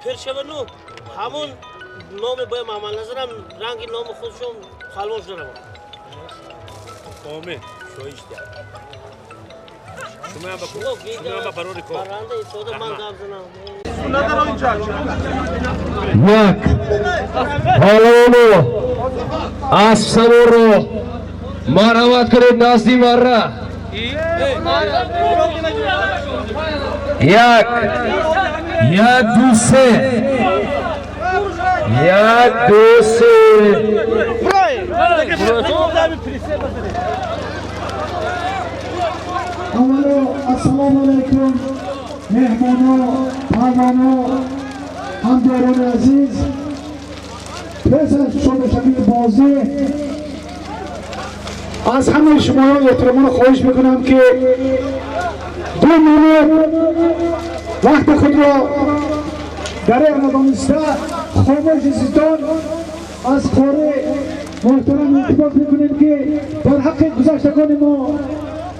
пир шавану ҳамон номи боя Маҳмадназарам ранги номи худшон палвон шуда равад. Омин. Шоиш дия. Шумо ба барори кор. Баранда истода ман гап занам. Як палвону аспсаворро марҳамат кунед назди марра. Як, як, ду, се. Як, ду, се. Аввало ассалому алайкум меҳмоно, палвоно, ҳамдиёрони азиз. Пеш аз шурӯъшавии бозӣ аз ҳамаи шумоён эҳтиромона хоҳиш мекунам, ки 2 минут вақти худро дареғ надониста хомӯш истон. Аз қори муҳтарам илтимос мекунем, ки дар ҳаққи гузаштагони мо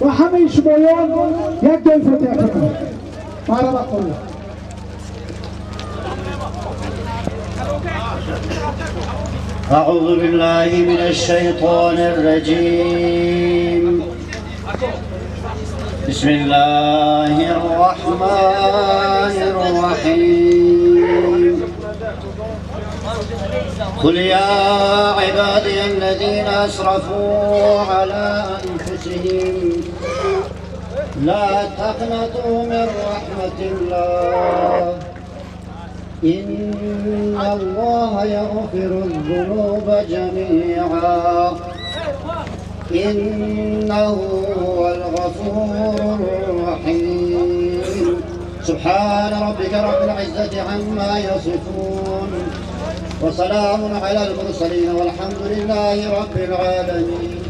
ва ҳамаи шумоён як дуои фотиҳа кунанд. Марҳамат, қори. أعوذ بالله من الشيطان الرجيم. بسم الله الرحمن الرحيم. قل يا عبادي الذين أسرفوا على أنفسهم لا تقنطوا من رحمة الله إن الله يغفر الذنوب جميعا إنه هو الغفور الرحيم. سبحان ربك رب العزة عما يصفون وسلام على المرسلين والحمد لله رب العالمين.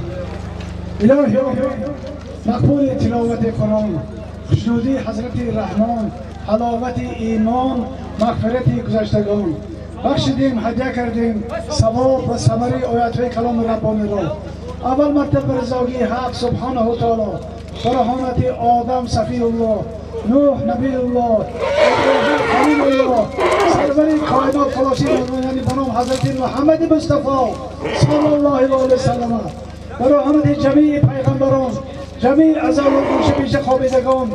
إلهي مقبول تلاوة قرآن، خوشنودی حضرت رحمان، حلاوت ایمان، مغفرت گذشتگان بخشیدیم، هدیه کردیم ثواب و ثمره آیات‌های کلام ربانی را. اول مرتبه رضاگی حق سبحانه و تعالی، برهانت آدم صفی الله، نوح نبی الله، ابراهیم خلیل الله، سرور کائنات خلاصی یعنی به نام حضرت محمد مصطفی صلی الله علیه و سلم، برهانت جمیع پیغمبران، جمیع اعضا و گوشه پیش خوابیدگان،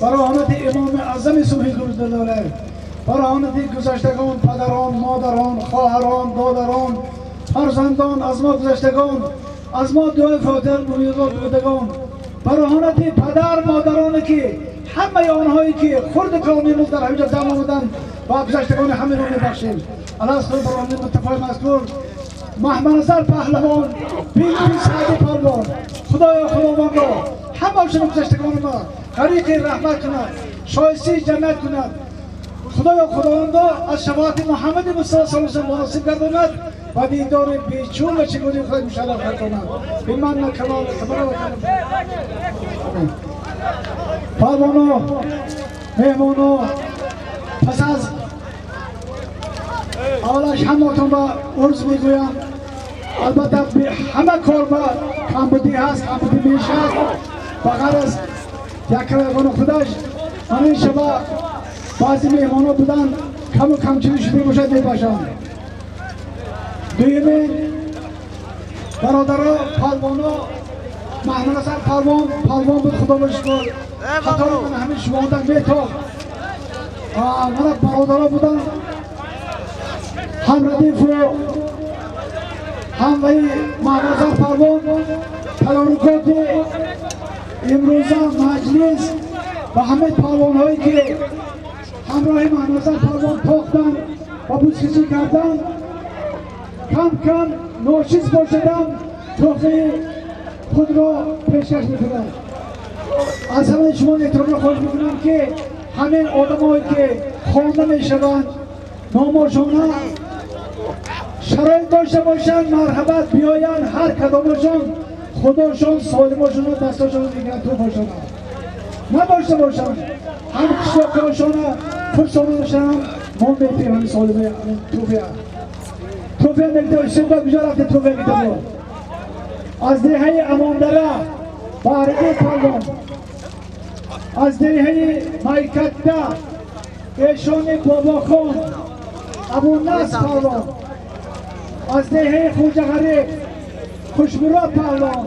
برهانت امام اعظم صوفی گردلاله، برهانت گذشتگان، پدران، مادران، خواهران، دادران، فرزندان، از ما گذشتگان، از ما دعای فاتحه بودگان، برهانت پدر مادران که همه آنهایی که خرد کلان امروز در همینجا جمع آمدند و گذشتگان همه را میبخشیم. الله از خود برهانت متفاهم مذکور محمدنظر پهلوان، بیبی سعدی پهلوان، خدایا خداوندا همه‌شون گذشتگان ما غریق رحمت کند، شایسته جنت کند. خدایا خداوندا از شفاعت محمد مصطفی صلی الله علیه و آله مناسب گرداند و دیدار بیچون و چگونی خود مشرف گرداند. به من کمال کمال و کمال. پهلوانا، مهمانا، پس از اولش همتون را عرض میگویم، البته همه کار با کمبودی هست، کمبودی میشه، بغیر از یک یگان خودش. من این شبا بعضی مهمان ها بودن کم و کمچینی شده باشد میباشند. دویمه برادرها پهلوانا، محمدنظر پهلوان پهلوان بود، خدا را شکر خطا من همین شما بودن میتاخت. من برادرها بودن هم ردیف و هم وی محمدنظر پهلوان تدارکات امروزه مجلس و همه پهلوان هایی که همراه محمدنظر پهلوان تاختن و بوسکشی کردن کم کم نوچیز باشدن تحفه خود را پیشکش میکنند. از همه شما احترام را خواهش میکنم که همین آدم هایی که خوانده میشوند ناماشونه شرایط داشته باشند، مرحبت بیایند، هر کدامشان خداشان سالماشون و دستاشان میگیرن توفاشون نداشته باشند، هم قشلاقاشون فرسانشان ما میتیم همین سالمه توفیه توفیه میگه اشتباه کجا رفته توفیه میگه از دهه اماندره بارده پهلوان، از دهه مایکته Эшони Бобохон Абунас паҳлавон аз деҳаи Хуҷағариб Хушмурод паҳлавон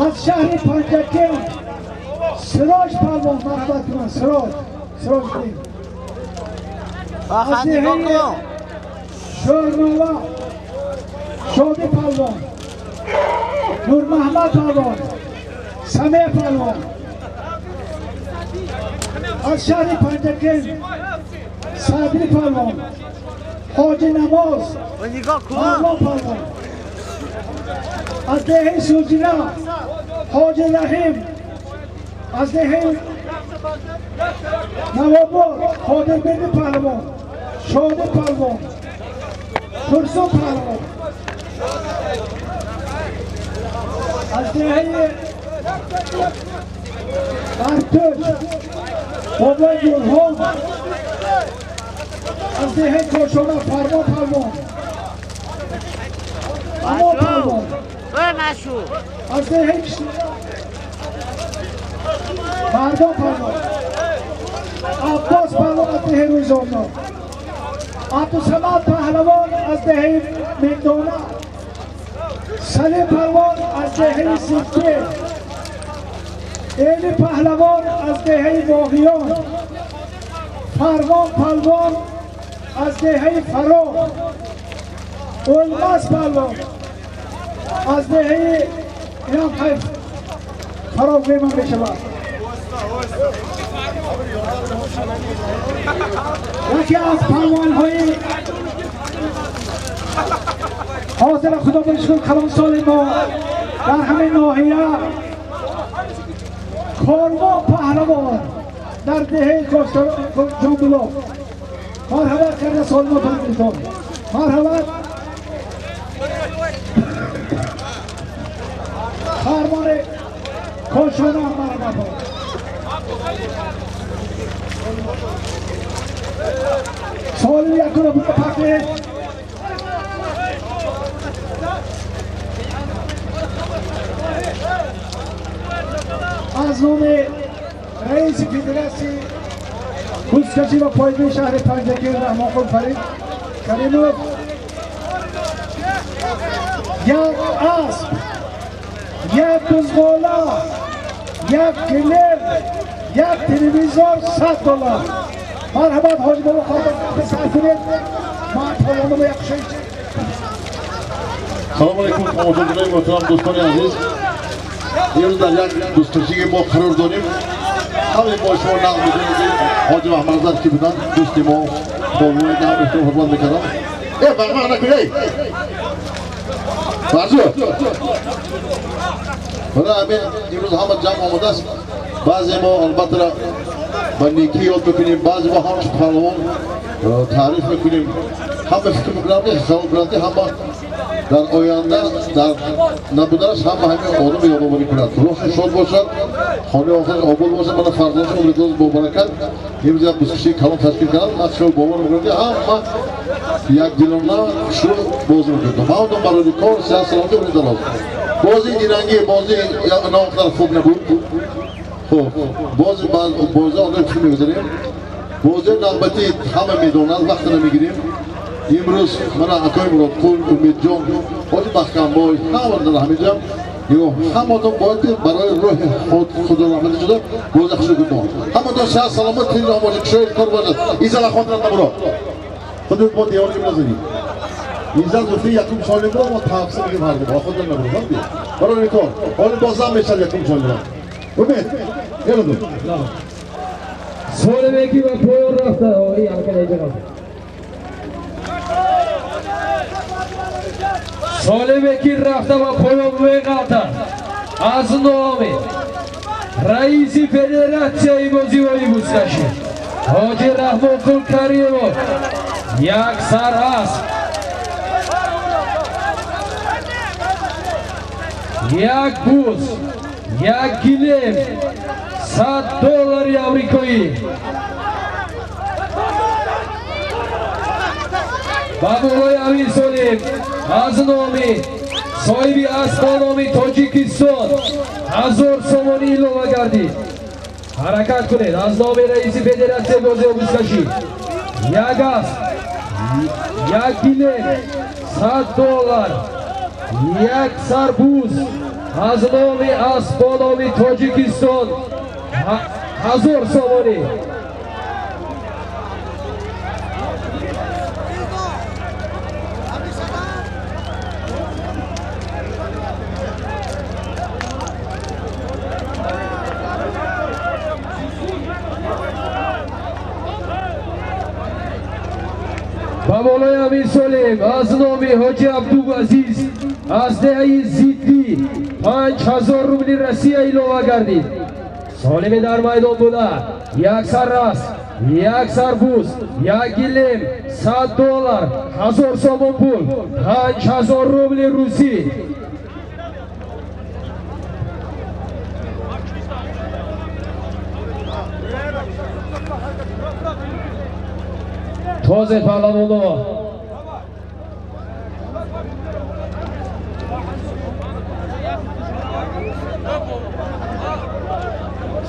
аз шаҳри Панҷакент Сироҷ паҳлавон марҳамат кунанд. Сироҷ, Сироҷиддин аз деҳаи Шӯрнова Шоди паҳлавон, Нурмаҳмад паҳлавон, Самеъ паҳлавон аз шаҳри Панҷакент Садри паҳлавон, Ҳоҷи Намоз Мавлон паҳлавон аз деҳаи Сӯҷина Ҳоҷи Раҳим аз деҳаи Навобод Қодирберди паҳлавон, Шоди паҳлавон, Турсун паҳлавон аз деҳаи Артуш Бобои Бурҳон аз деҳаи Кошона Фармон паҳлавон, Амо паҳлавон аз деҳаи Мардон паҳлавон, Аббос паҳлавон аз деҳаи Рӯзонно, Абдусамад паҳлавон аз деҳаи Мендона, Салим паҳлавон аз деҳаи Сибте, Эли паҳлавон аз деҳаи Боғиён, Фармон паҳлавон аз деҳаи Фароғ, Олмаз паҳлавон аз деҳаи инам Фароғ мемон мешавад. Яке аз паҳлавонҳои ҳозир худо бишкур калонсоли мо дар ҳамин ноҳия Корвон паҳлавон дар деҳаи Ҷонбулоқ марҳамат карда солимо тоҷикистон марҳамат. Фармони Кошона марҳамат. Солим якуро пахте аз номи раиси федератсияи бузкашӣ ва пойгаи шаҳри Панҷакент Раҳмонқул Фарид Каримов як асп, як бузғола, як гилем, як телевизор, $100. Марҳамат ҳоҷи бобо Қодир сар кунед. Ман паҳлавонро як шои. Салом алейкум тамошобинони муҳтарам, дӯстони азиз. Имрӯз дар як бузкашии мо қарор дорем. Ҳамаи мо шумо нақл мекунем ки ҳоҷи Маҳмадназар ки буданд, дӯсти мо, бобое ки ҳама шумо ҳурмат мекардам. Э, бармақ накун, эй! Барзу! Барои ҳамин имрӯз ҳама ҷамъ омадааст. Баъзе мо албатта ба некӣ ёд мекунем, баъзе мо ҳамчун паҳлавон таъриф мекунем. Ҳама фикр мекунам ки хаёл кунанд ки ҳама дар оянда дар набуданаш ҳама ҳамин одам ёдоварӣ кунад. Рӯҳи шод бошад, хонаи охираш обод бошад, мана фарзандаш умри дороз бо баракат. Имрӯз як бузкашии калон ташкил карданд. Ман хеле бовар мекунам ки ҳама якдилона хушрӯ бозӣ мекунанд. Ман барои кор сиҳат саломатӣ умри дароз. Бозии динангӣ, бозии наонқадар хуб набуд. Хуб, бози бозӣ одам фикр мегузарем. Бозии навбатӣ ҳама медонанд, вақт намегирем. Имрӯз мана акои Муродқул, Умедҷон, ҳоҷи Маҳкамбой ҳама дар ҳамин ҷамъ нигоҳ ҳаматон бояд ки барои рӯҳи худ худо раҳматӣ шуда бозӣ хушрӯ кунед. Ҳаматон сиҳат саломат, тинҷ бошед, кишои кор бошад. Иззат хотират набуро. Худат бо девори назанӣ. Иззат гуфти якум соли мо мо тавсия мегим ҳар ду хотир набуро. Фаҳмидӣ? Барои кор. Ҳоло бозам мешавад якум соли мо. Умед, ело. Солиме ки ба поён рафта, ой, алка неҷа. Солиме ки рафта ба поён меғалтад. Аз номи раиси федератсияи бозиҳои бузкашӣ ҳоҷи Раҳмонқул Каримов як сар асп, як буз, як гилем, $100 амрикоӣ. Ба болои Амир Солим аз номи соҳиби асп ба номи Тоҷикистон 1000 сомонӣ илова гардид. Ҳаракат кунед. Аз номи раиси федератсияи бозиҳои бузкашӣ як асп, як билет, $100, як сарбуз аз номи аспономи Тоҷикистон 1000 сомонӣ. Ба болои Амир Солим аз номи Ҳоҷи Абдуазиз аз деҳаи Зиддӣ 5000 рубли Россия илова гардид. Солими дар майдон буда як сар асп, як сарбуз, як гилем, $100, 1000 сомон пул, 5000 рубли русӣ. Тозе паҳлавоно.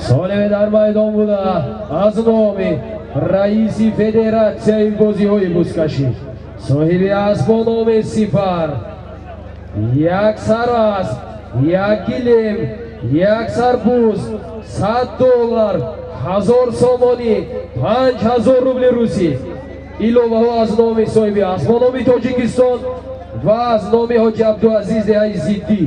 Солиме дар майдон буда аз номи раиси федератсияи бозиҳои бузкашӣ соҳиби асп бо номи Сифар як сар асп, як гилем, як сарбуз, $100, 1000 сомонӣ, 5000 рубли русӣ. Иловаҳо аз номи соҳиби асп бо номи Тоҷикистон ва аз номи Ҳоҷи Абдуазиз деҳаи Зиддӣ.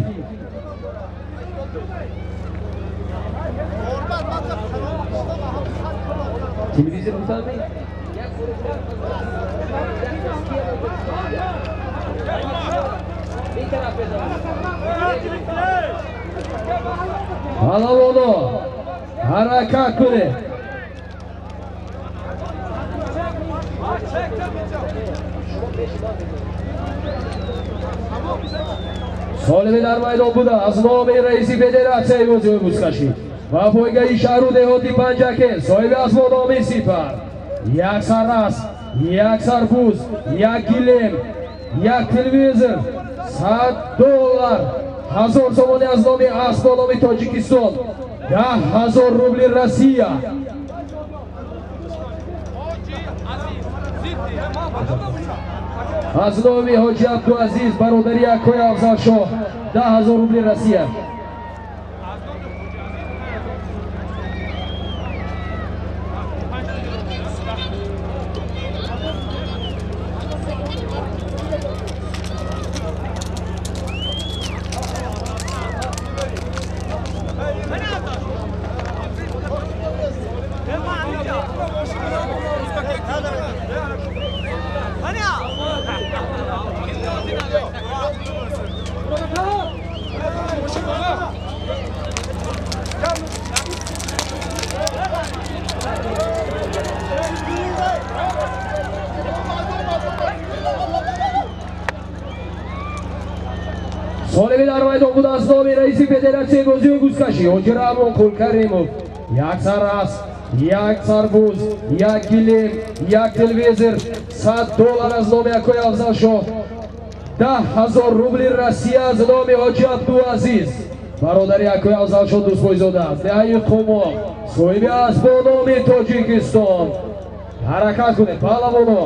Телевизор гуфтам? Паҳлавоно ҳаракат кунед. Солими дар майдон буда аз номи раиси федератсияи бозиҳои бузкашӣ ва пойгаи шаҳру деҳоти Панҷакент соҳиби асп бо номи Сипар як сар асп, як сарбуз, як гилем, як телевизор, $100, 1000 сомонӣ аз номи асп бо номи Тоҷикистон, 10000 рубли Россия. Аз номи Ҳоҷи Абдуазиз бародари акои Афзалшоҳ 10000 рубли Россия. Солими дар майдон буда аз номи раиси федератсияи бозиҳои бузкашӣ Ҳоҷи Раҳмонқул Каримов як сар асп, як сарбуз, як гилем, як телевизор, $100 аз номи акои Афзалшоҳ, 10000 рубли Россия аз номи Ҳоҷи Абдуазиз бародари акои Афзалшоҳ Дӯстбойзода аз деҳаи Қумоқ соҳиби асп бо номи Тоҷикистон. Ҳаракат кунед паҳлавоно.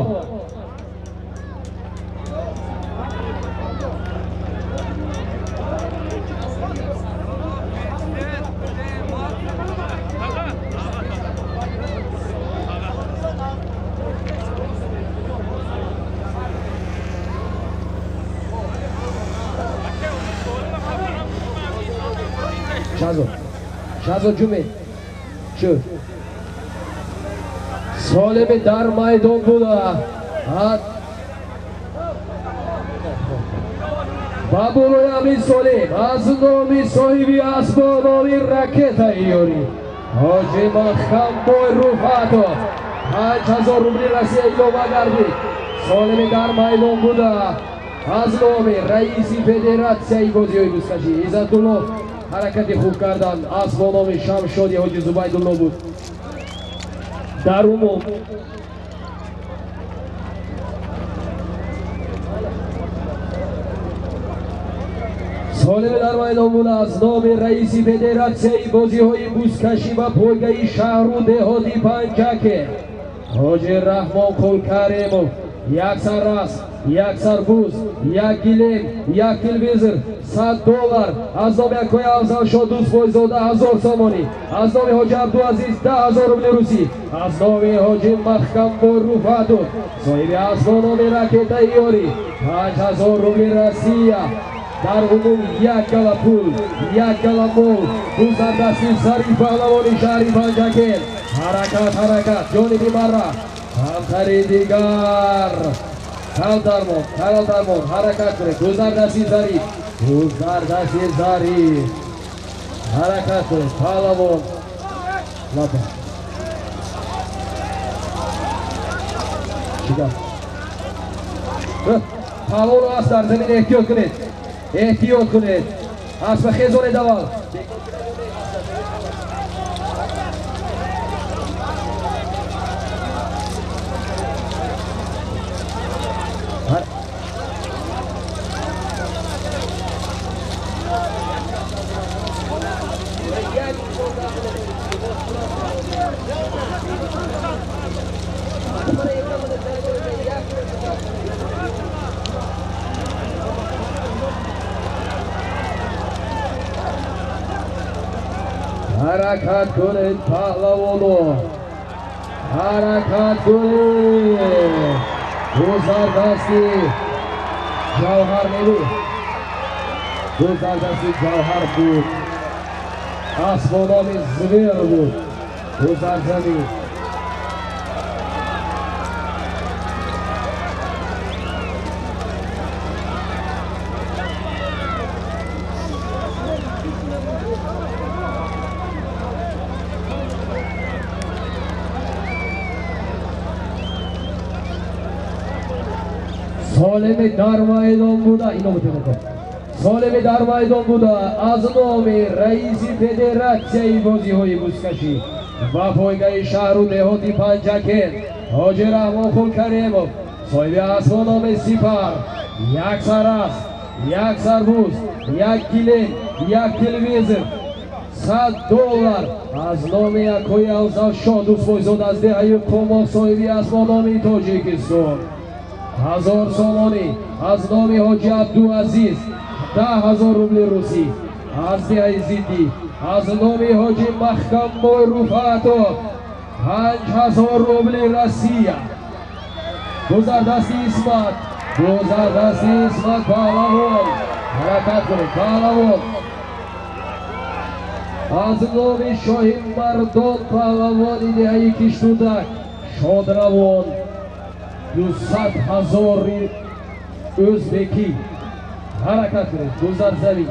Шаҳзод Ҷумед шуд. Солими дар майдон буда ба болои Амир Солим аз номи соҳиби асп бо номи Ракетаи ёрӣ Ҳоҷи Маҳкамбой Руфатов 5000 рубли Россия илова гардид. Солими дар майдон буда аз номи раиси федератсияи бозиҳои бузкашӣ Иззатулло ҳаракати хуб карданд. Асп бо номи Шамшоди Ҳоҷи Зубайдулло буд. Дар умум Солими дар майдон буда аз номи раиси федератсияи бозиҳои бузкашӣ ва пойгаи шаҳру деҳоти Панҷакент Ҳоҷи Раҳмонқул Каримов як сар асп, як сар буз, як гилем, як телевизор, $100 аз номи акои Афзалшо Дӯстбойзода 1000 сомонӣ, аз номи ҳоҷи Абдуазиз 10 000 рубли русӣ, аз номи ҳоҷи Маҳкамбой Руфатов соҳиби асп бо номи Ракетаи Ёрӣ 5000 рубли Россия. Дар умум як гала пул, як гала мол гузардасти Зариф паҳлавони шаҳри Панҷакент. Ҳаракат, ҳаракат, ҷониби марра, ҳамтари дигар, кал дармон, кал дармон, ҳаракат кунед, гузардасти Зариф, гузардасти Зариф, ҳаракат кунед, паҳлавон, лаба. Чӣ гап? Паҳлавон аст дар замин, эҳтиёт кунед, эҳтиёт кунед, аспа хезонед аввал. Ҳаракат кунед, паҳлавоно, ҳаракат кунед. Гузардасти Ҷавҳар небуд, гузардасти Ҷавҳар буд, асп бо номи Звер буд, гузарзамин. Солими дар майдон буда, солими дар майдон буда аз номи раиси федератсияи бозиҳои бузкашӣ ва пойгаи шаҳру деҳоти Панҷакент ҳоҷи Раҳмонқул Каримов соҳиби асп бо номи Сипар як сар асп, як сар буз, як гилем, як телевизор, $100 аз номи акои Афзалшо Дӯстбойзода аз деҳаи Қумоқ соҳиби асп бо номи Тоҷикистон 1000 сомонӣ, аз номи ҳоҷи Абдуазиз 10 000 рубли русӣ, аз деҳаи Зиддӣ аз номи ҳоҷи Маҳкамбой Руфатов 5000 рубли Россия. Гузардасти Исмат, гузардасти Исмат паҳлавон, ҳаракат кунед, паҳлавон. Аз номи шоҳи мардон паҳлавони деҳаи Киштудак Шодравон 200 000 ӯзбекӣ. Ҳаракат кунед, гузарзамин.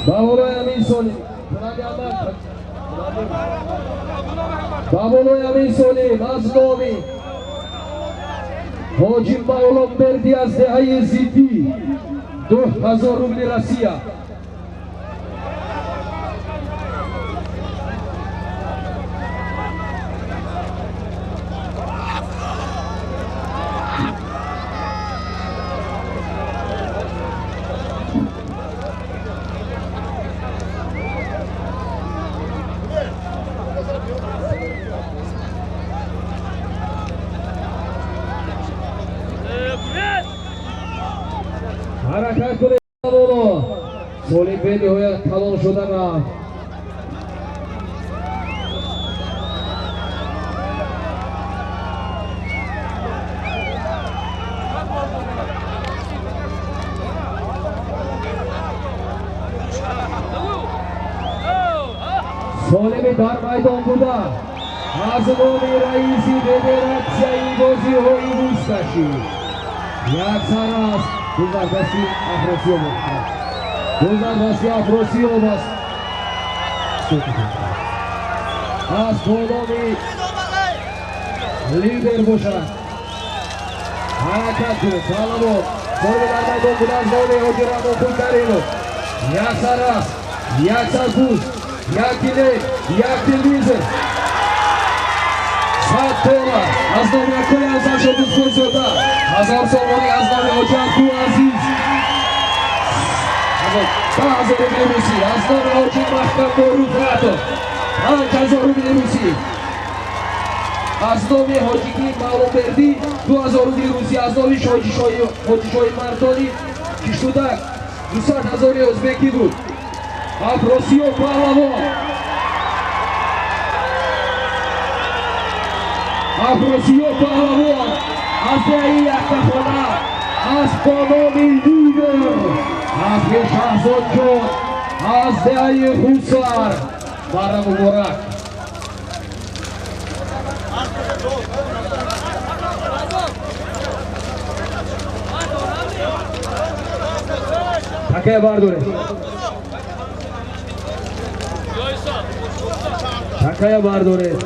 Ба болои ҳамин солим, ба болои ҳамин солим аз номи ҳоҷи Мавлонбердӣ аз деҳаи Зиддӣ 2000 рубли Россия. Ҳаракат кунед, солим бениҳоят калон шуда рафт. Солими дар майдон буда аз номи раиси федератсияи бозиҳои бузкашӣ як сар асп, гузардасти Афросиёб аст, гузардасти Афросиёб аст, асп бо номи Лидер бошад. Ҳаракат кунед, паҳлавон. Солими дар майдон буда аз номи ҳоҷи Раҳмонқул Каримов Як сар асп, як сар буз, як билет, як телевизор. $100 аз номи Акои Афзалшо Дустхӯрзода, 1000 сомонӣ аз номи Ҳоҷи Абдуазиз, 10,000 рубли русӣ аз номи Ҳоҷи Маҳкам Боруфратов, 5000 рубли русӣ аз номи Ҳоҷики Мавлонбердӣ, 2000 рубли русӣ аз номи Ҳоҷишоҳи Мардони Киштудак, 200,000 ӯзбекӣ буд. Афросиёб паҳлавон, Афросиёб паҳлавон аз деҳаи Яктахона, аз бо номи Лидер, аспи Шаҳзодҷон аз деҳаи Хусар. Бара муборак. Такая бардоред. Такая бардоред.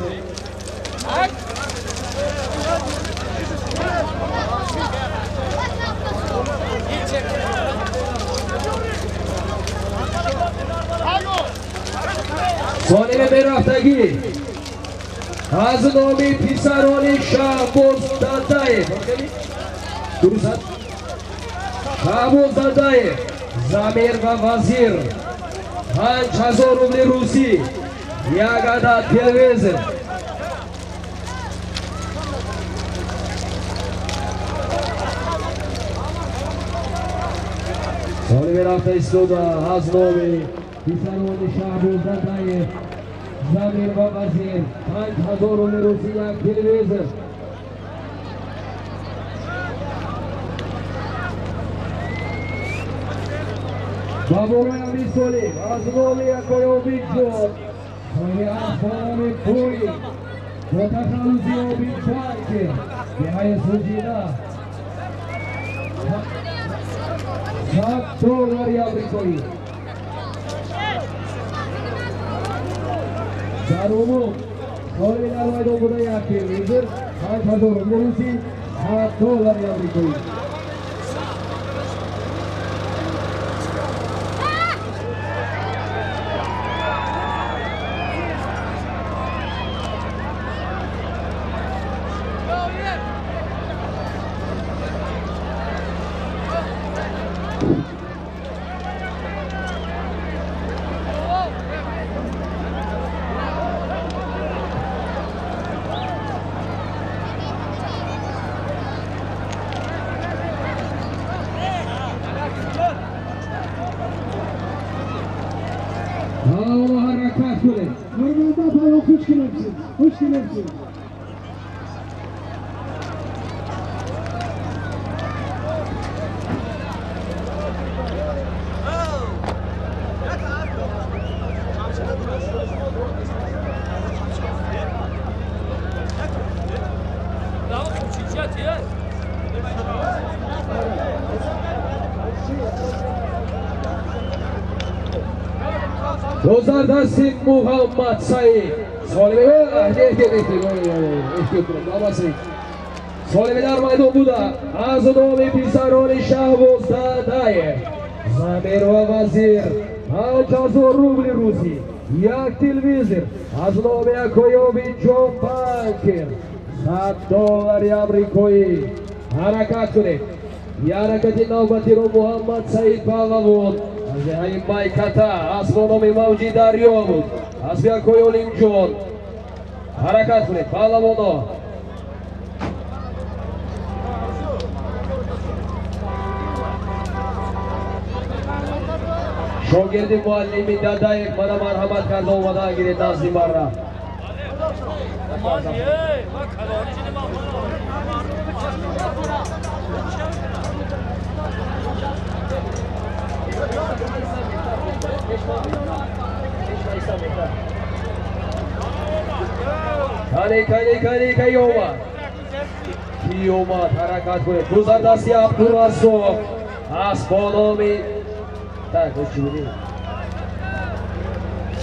Солими мерафтагӣ аз номи писарони Шаҳбоз Дадаев, дуруст, Шаҳбоз Дадаев, Замир ва Вазир, 5000 рубли русӣ, як адад телевизор. Солими рафта истода аз номи писарони Шаҳбоз Дадаев, Замир ва Вазир, 5000 рубли русӣ, як телевизор. Баборои Амирсолим аз номи Акои Обидҷон, соҳиби асбоби пӯй бо тахаллуси Обид Банкер, деҳаи Суҷина, $100 амрикоӣ. Дар умум соҳиби дар майдон буда як телевизор, 5000 рубли русӣ, $100 амрикоӣ. ҳаракат кунед. Нурманда палвон, хуш келибсиз, хуш келибсиз. Дозардасти Муҳаммад Саид Солими Солими дар майдон буда аз номи писарони Шаҳбоз Дадаев, Замир ва Вазир, 5000 рубли русӣ, як телевизор аз номи Акоёби Ҷон Банкер, $100 амрикоӣ. Ҳаракат кунед. Ҳаракати навбатиро Муҳаммад Саид паҳлавон аз деҳаи Майката, аз бо номи Мавҷи Дарё буд, аспи Акои Олимҷон. Ҳаракат кунед паҳлавоно. Шогирди муаллими Дадаев мана марҳамат карда омада гиред назди марра. Кани, кани, кани, кай омад? Ки омад? Ҳаракат кунед. Гузардасти Абдураззоқ аз бо номи так, чӣ будем?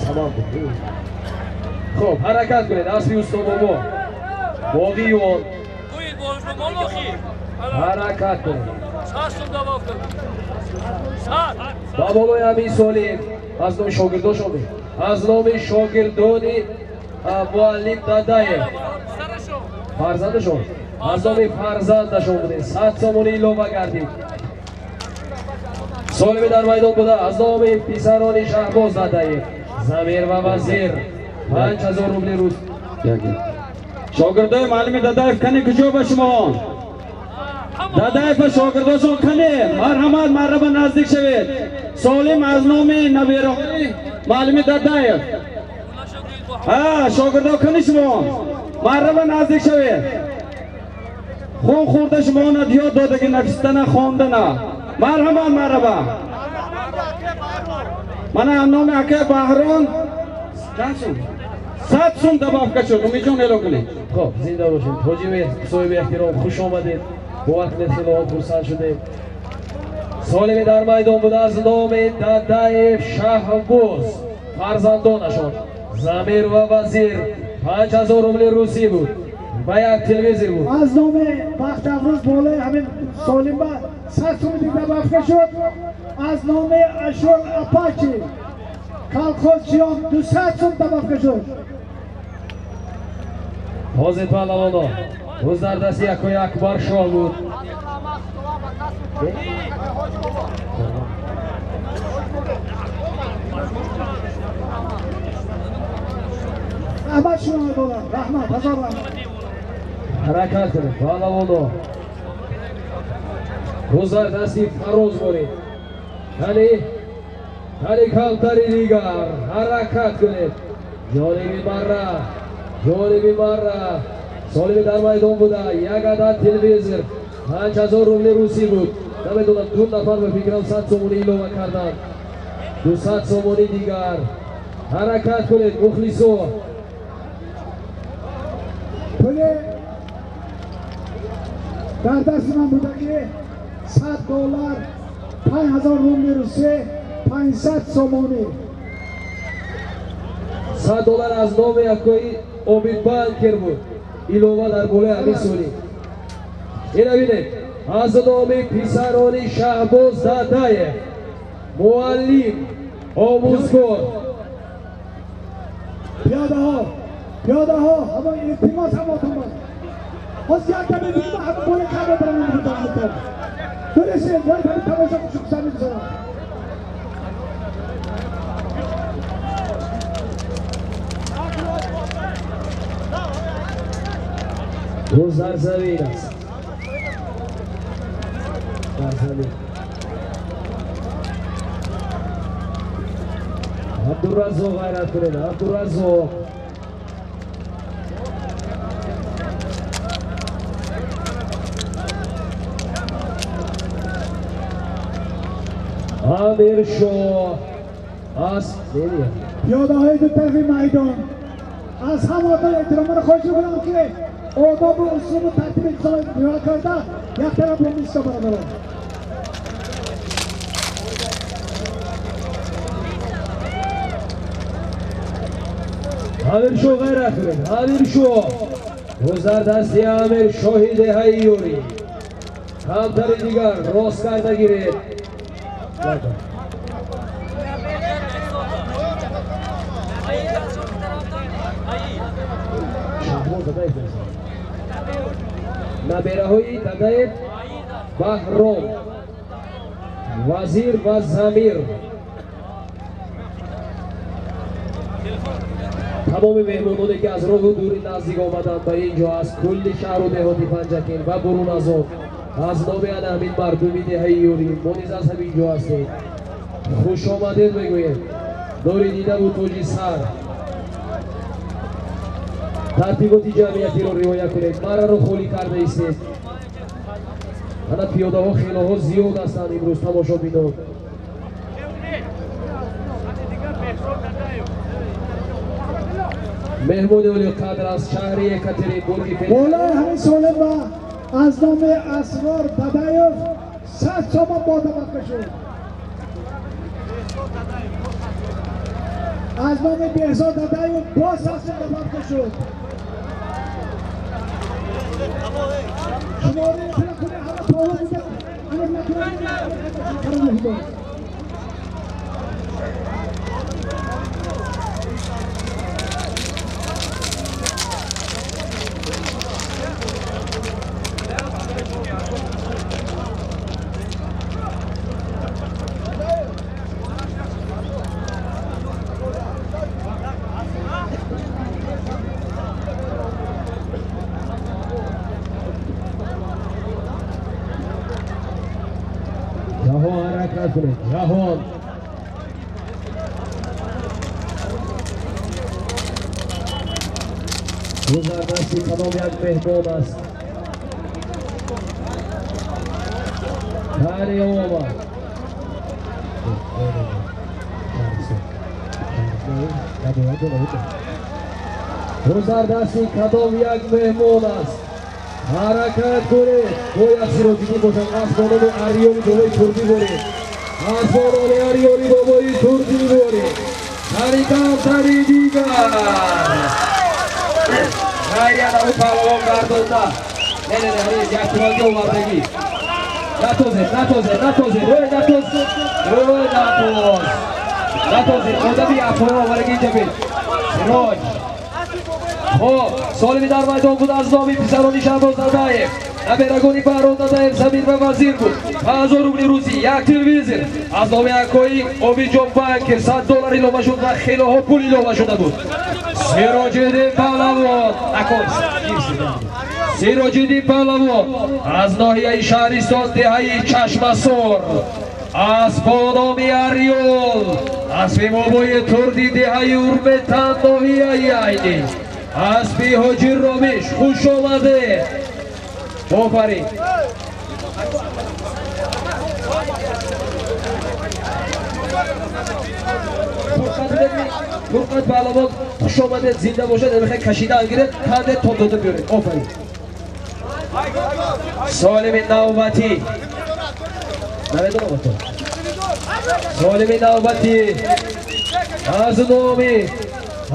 Саман буд. Хуб, ҳаракат кунед. Аспи Устобобо. Боғиён. Ҳаракат кунед. Ба болои ҳамин Солим аз номи шогирдошон, аз номи шогирдони муаллим Дадаев, фарзандашон, аз номи фарзандашон будем, 100 сомонӣ илова гардид. Солими дар майдон буда аз номи писарони Шаҳбоз Дадаев, Замир ва Вазир, 5000 рубли рус. Шогирдои муаллими Дадаев кани куҷо ба шумо? Дадаев ва шогирдошон кани? Марҳамат, марҳаба, наздик шавед. Солим аз номи набераҳои муаллими Дадаев. Ҳа, шогирдо кани шумо? Марҳаба, наздик шавед. Хун хӯрда шумоно ёд додаги навиштана, хондана. Марҳамат, марҳаба. Мана аз номи акай Баҳрон чанд сум? 100 сум добавка шуд. Умидҷон, эълон кунед. Хоб, зинда бошед. Ҳоҷи соҳиби эҳтиром, хуш омадед. Бовар кунед, хело хурсанд шудем. Солими дар майдон буда аз номи Дадаев Шаҳбоз, фарзандонашон Замир ва Вазир, 5000 рубли русӣ буд ва як телевизор буд. Аз номи Бахтафрӯз болои ҳамин Солимба 100 сум добавка шуд. Аз номи Ашур Апачи колхозчиён 200 сум добавка шуд. Ҳозир паҳлавоно рӯз дар дасти якои Акбар Шоҳ буд. Раҳмат шумо доллар, раҳмат, ҳазор раҳмат. Ҳаракат кунед паҳлавоно. Рӯз дар дасти Фароз боред. Кани камтари дигар ҳаракат кунед. Ҷониби марра, ҷониби марра. Солими дар майдон буда як адад телевизор, 5000 рубли русӣ буд. Намедонам, ду нафар ба фикрам 100 сомонӣ илова карданд. 200 сомонӣ дигар. Ҳаракат кунед мухлисо. Пули дар дасти ман будаги 100 доллар, 5000 рубли русӣ, 500 сомонӣ. 100 доллар аз номи якои Обид Банкер буд. Илова дар болои ҳамин Солим. Ина бинед, аз номи писарони Шаҳбоз Дадаев, муаллим, омӯзгор. Пиёдаҳо, пиёдаҳо, ҳама илтимос, ҳамотон боз. Ҳоз як даме дига ҳама болои кабе барамон. Биресед, бояд ҳамин тамошо хушхусар мегузарад. Рӯз дар замин аст. Дар замин. Абдураззоқ, ғайрат кунед, Абдураззоқ. Амиршоҳ аз пиёдаҳои ду тарафи майдон аз ҳамаатон эҳтиромона хоҳиш мекунам, ки одобу усулу тартиби риоя карда як тараф бомиста, бародарон. Амиршоҳ, ғайрат кунед, Амиршоҳ. Рӯз дар дасти Амиршоҳи деҳаи Юрӣ. Камтари дигар рост карда гиред. Набераҳои Дадаев Баҳром, Вазир ва Замир. Тамоми меҳмононе, ки аз роҳу дури наздик омаданд ба ин ҷо, аз кулли шаҳру деҳоти Панҷакент ва бурун аз он, аз номи ана ҳамин мардуми деҳаи Юрӣ, мо низ аз ҳамин ҷо ҳастем, хуш омадед мегӯем. Нури дидаву тоҷи сар. Тартиботи ҷамъиятиро риоя кунед, мараро холӣ карда истед. Ана пиёдаҳо хелоҳо зиёд ҳастанд имрӯз тамошобинон. Меҳмони олиқадр аз шаҳри Екатеринбурги болои ҳамин Солим ва аз номи Асрор Дадаев 100 сомон бо добавка шуд. Аз номи Беҳзод Дадаев боз 100 сом добавка шуд. جهان گذردستی کدام یک مهمان است. بله آمد. گذردستی کدام یک مهمان است. حرکت کنید. باید سراجیدی باشد. از بالای اریانی بابای تربی برید. از بالای اریانی بابای تربی برید. تری تری دیگر غیری ادب پهلوان گردانده. نه نه نه یک تراگی آوردگی. نتوزید نتوزید نتوزید نتوز نتوز نتوزید. آدمی افرا آوردگی اینجا بید. سراج خب سالمی در میدان بود از نامی پسرانی شهباز دادایف نبرگانی بهرام دادایف زمین و وزیر بود. 1000 روبلی روسی یک تلویزیون از نام اکوی آبیجان بانکر $100 اضافه شد و خیلی ها پول اضافه شده بود. سراجدین پهلوان سراجدین پهلوان از ناحیه شهرستان دهه چشمسور از بادامی اریول اسب بابای تردی دهه اورمتن ناحیه عینی اسبی حاجی رامش خوش آمده. آفرین. فرقت پهلوان خوش آمده زنده باشد. نمیخوای کشیده انگیره تنده تا داده بیاره. آفرین. سالم نوبتی نمیدونم سالم نوبتی از نامی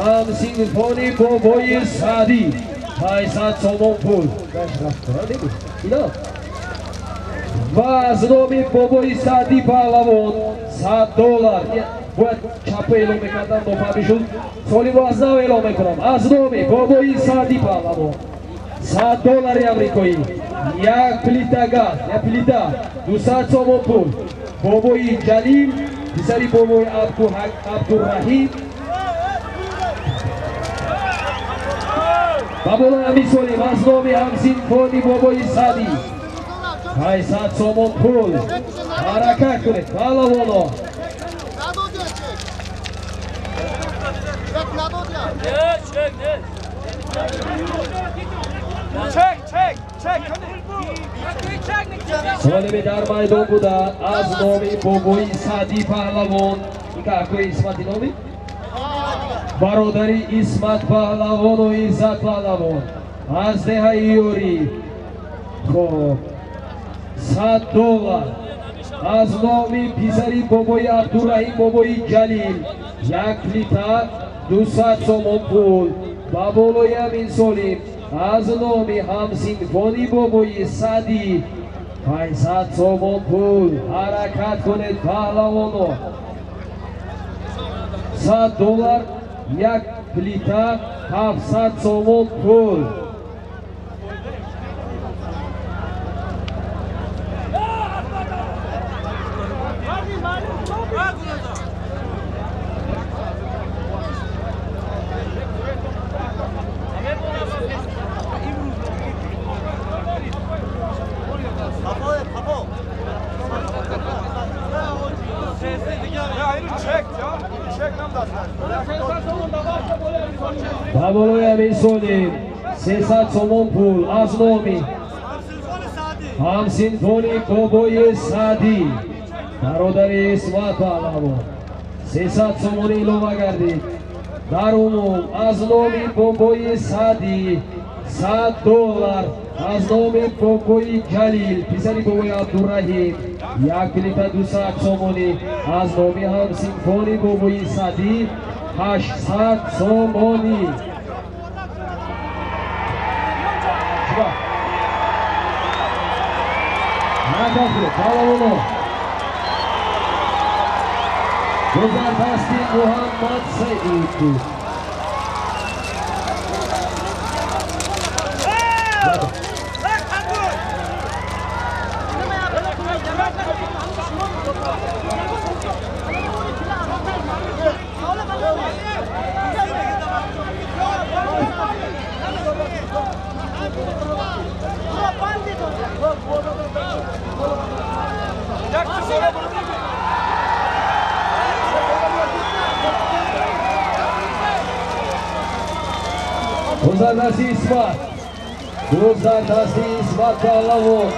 همسینفانی بابای سعدی 800 سومون پول و از نامی بابای سعدی پهلوان $100. باید چپه اعلام میکردم نافهمی شد. سالم رو از نو اعلام میکنم. از نامی بابای سعدی پهلوان $100 امریکایی یک پلیتا گاز یک پلیتا 200 سومون پول. بابای جلیل پسری بابای عبدالرحیم بابای امی سالم از نامی همسینفانی بابای سعدی 800 سومون پول. حرکت کنید پهلوانا. سالمی در میدان بوده از نامی بابای سعدی پهلوان این که اکوی اسمت نامی برادری اسمت پهلوان و عزت پهلوان از دهه یوری. خب $100 از نامی پسری بابای عبدالرحیم بابای جلیل یک لیتر 200 سومون پول. بابای امین سالم از نامی همسینفانی بابای سعدی 500 سومون پول. حرکت کنید پهلوانو. $100 یک پلیتا 700 سومون پول. بابای امین سالم 300 سومون پول از نامی همسینفانی بابای سعدی برادر اسمت پهلوان 300 سومون اضافه گردید. در عموم از نامی بابای سعدی $100 از نام بابای جلیل پسری بابای عبدالرحیم یک پلیتا 200 سومونی از نامی همسینفانی بابای سعدی 800 سومونی. Накафе, паҳлавоно. Гузардасти Муҳаммад Саид буд. Гузардасти Исмат. Гузардасти Исмат паҳлавон.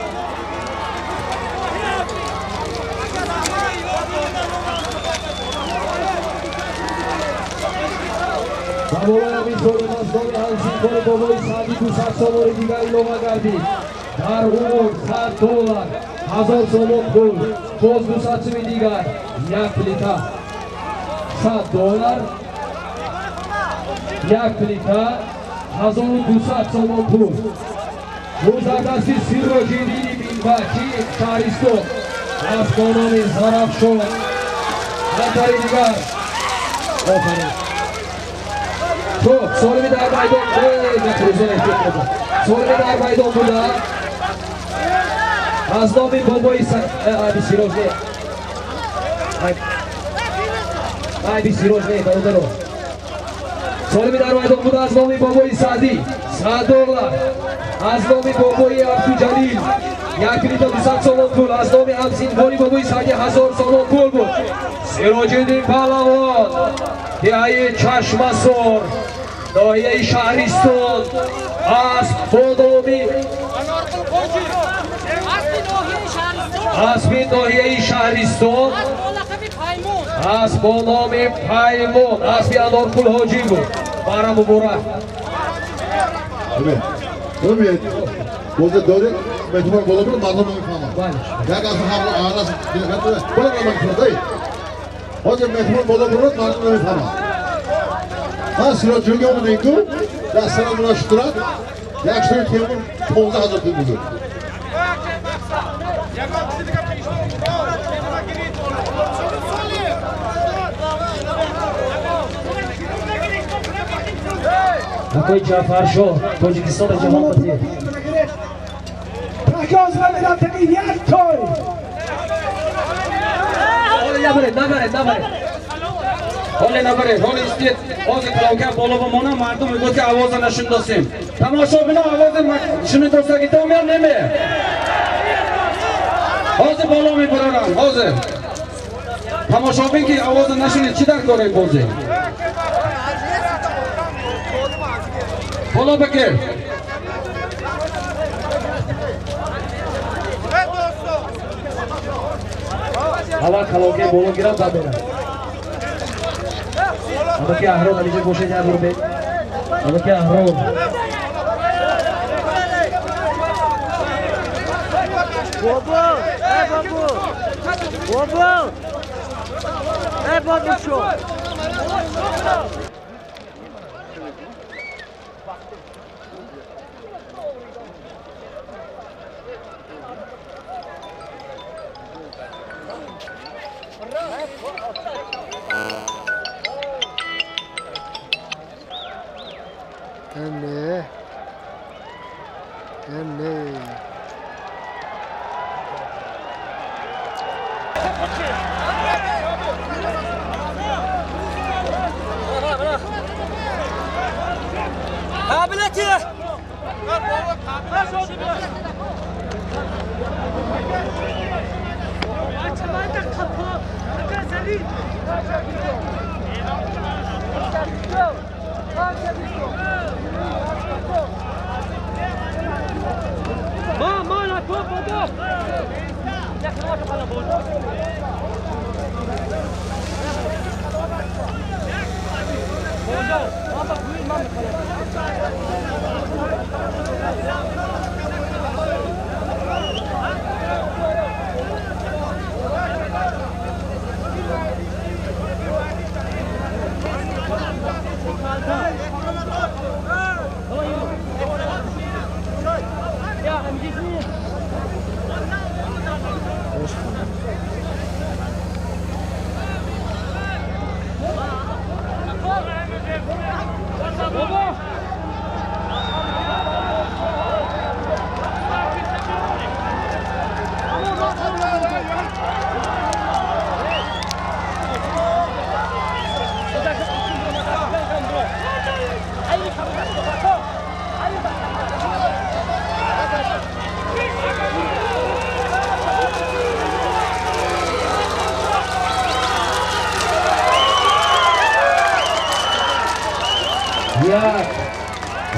Ба болои ҳамин солим аз номи ҳамсинфони бобои Саъдӣ 200 сомони дигар илова гардид. Дар умум 100 доллар, 1000 сомон пул, боз 200 суми дигар, як плита. 100 доллар, як плита, 1200 сомон пул. Гузардасти Сироҷиддини Минбачи шаҳристон аз бо номи Зарафшон. Нафари дигар. Офарин. Хуб, солими дар майдон, солими дар майдон буда аз номи бобои Айби Сироҷ не, Айби Сироҷ не, бародаро. Солими дар майдон буда аз номи бобои Саъдӣ 100 доллар, аз номи бобои Абдуҷалил 1 литр 200 сомон пул, аз номи ҳамсинфони бобои Саъдӣ 1000 сомон пул буд. Сироҷиддин паҳлавон, деҳаи Чашмасор, ноҳияи Шаҳристон, асп бо номи аспи ноҳияи Шаҳристон, асп бо номи Паймон, аспи Анорқул Ҳоҷӣ буд. Бара муборак. Умед, боза доред, меҳмон боло бурд, мардум намефаҳмад. Як аз ҳамро арас боло мекунад, эй. Ҳозир меҳмон боло бурд, мардум намефаҳмад. Ман Сироҷҷонга омадем ку, дастара муна шутурад, як шури Темур 15 000 пул буд. Акои Ҷаъфаршоҳ, Тоҷикистони ҷаҳонпазир. Як той. Ҳоле набаред, набаред, набаред. Ҳоле набаред, ҳоле истед. Ҳозир калонка боло бимона, мардум мегӯяд ки овоза нашундосем. Тамошобино овози шунидосагитон меяд неме? Ҳозир боло мебарорам, ҳозир. Тамошобин ки овоза нашунид, чӣ дар корем бозӣ? Боло бикир. Аввал калонка боло гирам, баъд мерам. Абаки Аҳрон ҳамиҷа бошед, як бор бед. Абаки Аҳрон. Бобо, эй бобо. Бобо. Эй бобушо. Enne. Enne. Qabiliyati.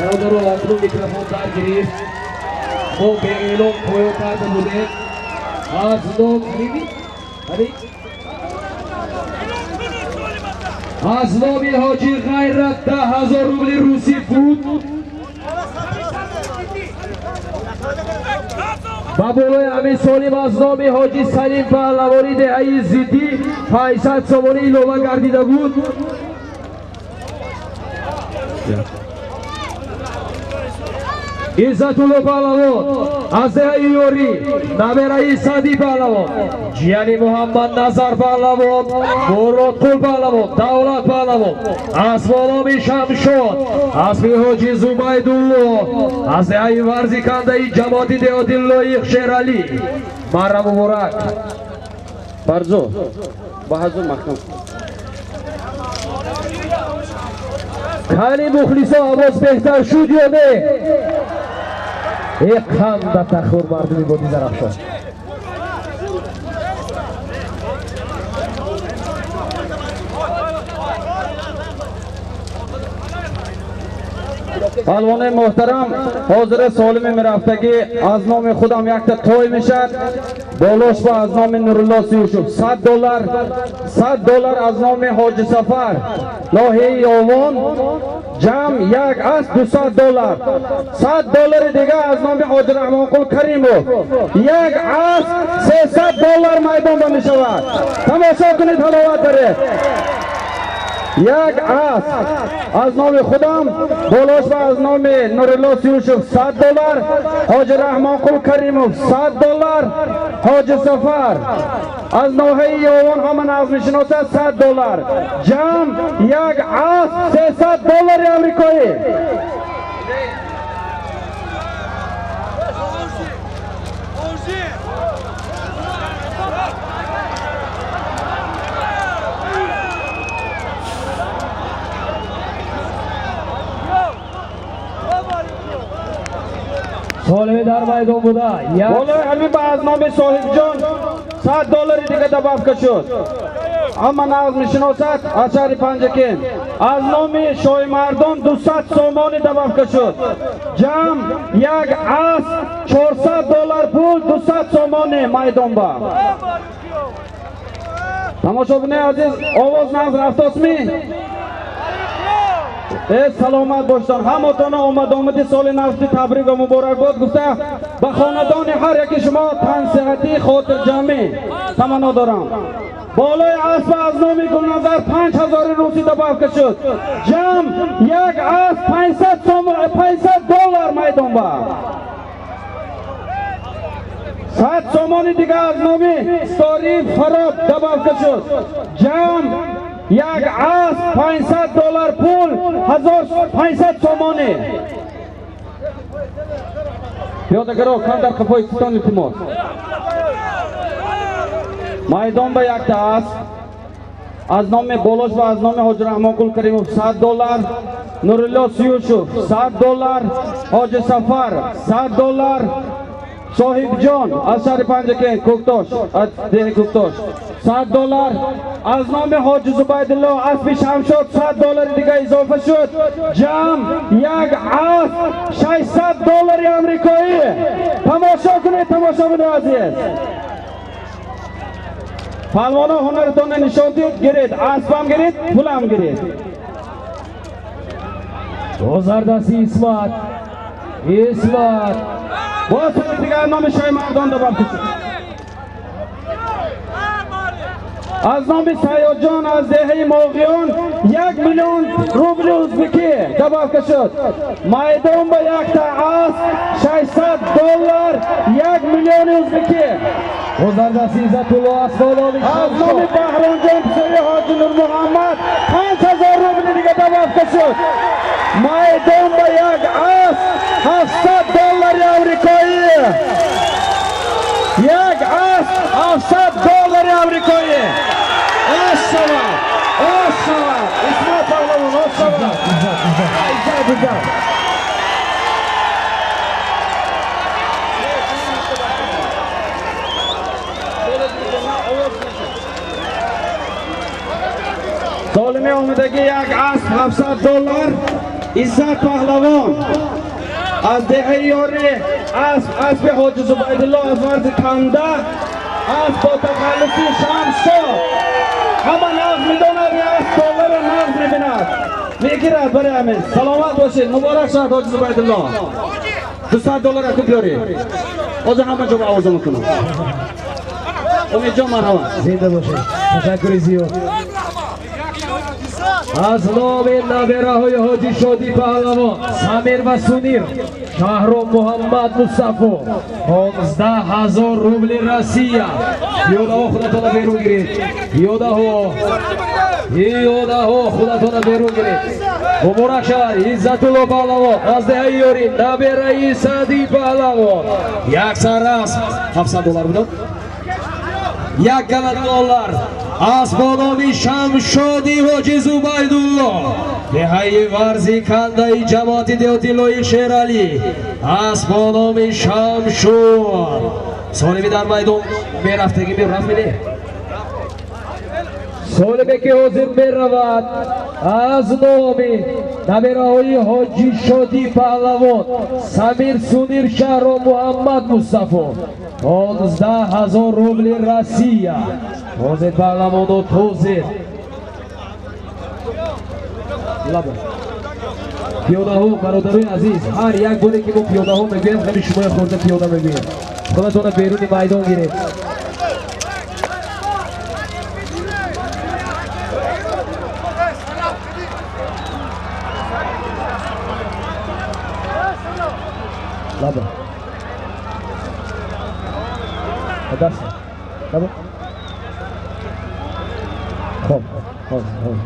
Бародаро, акнун микрофон дар гирифт. Мо беэлон поё карда будем. Аз ном аз номи ҳоҷи Ғайрат 10,000 рубли русӣ буд. Ба болои ҳамин Солим аз номи ҳоҷи Салим паҳлавони деҳаи Зиддӣ 500 сомонӣ илова гардида буд. Иззатулло паҳлавон аз деҳаи Ёрӣ, набераи Сади паҳлавон, ҷияни Муҳаммад Назар паҳлавон, Муродқул паҳлавон, Давлат паҳлавон, аз номи Шамшод, асби ҳоҷи Зубайдулло аз деҳаи Варзикандаи ҷамоати деҳоти Лоиқ Шералӣ. Марра муборак. Барзу, ба ҳазур маҳкам. Кани мухлисо, овоз беҳтар шуд ё не? Э қанда тахур мардуми боди Зарафшон. Палвони муҳтарам, ҳозира Солими мерафтагӣ аз номи худам якта той мешад. Болош ба аз номи Нурулло Сиюшов 100 доллар, 100 доллар аз номи Ҳоҷи Сафар ноҳияи Ёвон, ҷамъ як аз 200 доллар. 100 доллари дига аз номи Ҳоҷи Раҳмонқул Каримов, як аз 300 доллар майдон ба мешавад. Тамошо кунед, ҳаловат баред. Як аз номи худам болош ва аз номи Нурулло Сиюшов 100 доллар, Ҳоҷи Раҳмонқул Каримов 100 доллар, Ҳоҷи Сафар аз ноҳияи Ёвон ҳама нағз мешиносад 100 доллар. Ҷамъ як аз 300 доллари амрикоӣ. Солими дар майдон буда. Болои ҳамин ба аз номи Соҳибҷон 100 доллари дига добавка шуд. Ҳама нағз мешиносад аз шаҳри Панҷакент. Аз номи Шоҳимардон 200 сомонӣ добавка шуд. Ҷамъ як аз 400 доллар пул, 200 сомонӣ майдон ба. Тамошобинои азиз, овоз нағз рафтосми? Э саломат бошед. Ҳаматона омад-омади соли навти табрик ва муборакбод гуфта ба хонадони ҳар яки шумо тансиҳатӣ, хотирҷамъӣ таманно дорам. Болои асп аз номи Гулназар 5000 русӣ добавка шуд. Ҷамъ як аз 500 доллар майдон ба. 100 сомони дига аз номи Сторӣ Фароб добавка шуд. Ҷамъ як аз 500 доллар пул, 1500 сомонӣ. Пиёдагаро кам дар қафои китон илтимос. Майдон ба якта аст. Аз номи Болош ва аз номи Ҳоҷи Раҳмонқул Каримов 100 доллар, Нурулло Сиюшов 100 доллар, Ҳоҷи Сафар 100 доллар, Соҳибҷон аз шаҳри Панҷакент Кӯктош, аз деҳи Кӯктош 100 доллар, аз номи Ҳоҷи Зубайдулло аспи Шамшод 100 доллари дига изофа шуд. Ҷамъ як аз 600 доллари амрикоӣ. Тамошо кунед, тамошобинои азиз. Палвоно ҳунаратонро нишон диҳед, гиред, аспам гиред, пулам гиред. Бозардасти Исмат. Исмат. Боз пули дигар номи Шоҳимардон добавка шуд. Аз номи Сайёдҷон аз деҳаи Моғиён 1 миллион рубли узбекӣ добавка шуд. Майдон ба якта аз 600 доллар, 1 миллиони узбекӣ. Бозардасти Иззатулло аз номи аз номи Баҳромҷон писари Ҳоҷи Нурмуҳаммад 5000 рубли дига добавка шуд. Майдон ба як аз 700 доллари амрикоӣ. Як аз 700 доллари амрикоӣ. Ош шавад, ош шавад. Исмат паҳлавон, ош шавад. Иззат, иззат. Солими омадагӣ як асп 700 доллар. Иззат Паҳлавон аз деҳаи Ёри, асби Ҳоҷи Зубайдулло аз марзи Канда, асб бо тахаллуси Шамсо. Ҳама нағз медонад, асб долларро нағз мебинад, мегирад. Барои ҳамин саломат бошед, муборак шавад Ҳоҷи Зубайдулло. 200 доллар аку биёред, ҳозир ҳама ҷо овоза мекунам. Умедҷон, марҳамат. Зинда бошед, ташаккури зиёд. Аз номи набераҳои Ҳоҷи Шодӣ Паҳлавон Самир ва Сунир, Шаҳром Муҳаммад Мустафо, 15 000 рубли Россия. Пиёдаҳо, худатона берун гиред. Пиёдаҳо, пиёдаҳо, худатона берун гиред. Муборак шавад Иззатулло Паҳлавон аз деҳаи Ёрӣ, набераи Саъдӣ Паҳлавон. Як сар асп 700 доллар буданд, як галат доллар аз бо номи Шамшоди Ҳоҷи Зубайдулло, деҳаи Варзи Кандаи ҷамоати деҳоти Лоиқ Шералӣ, аз бо номи Шамшод. Солими дар майдон мерафтагӣ мерафт не? Солиме ки ҳозир меравад аз номи набераҳои Ҳоҷи Шодӣ Паҳлавон Самир, Сунир, Шаҳро Муҳаммад Мустафо, 15 000 рубли Россия. Ҳозир паҳлавоно, тозед лаба. Пиёдаҳо, бародарои азиз, ҳар як боре ки мо пиёдаҳо мегӯем, хеле шумои хурда пиёда мегӯем. Худатона беруни майдон гиред. Лаба даст лаба. Хоб, хоб, хоб.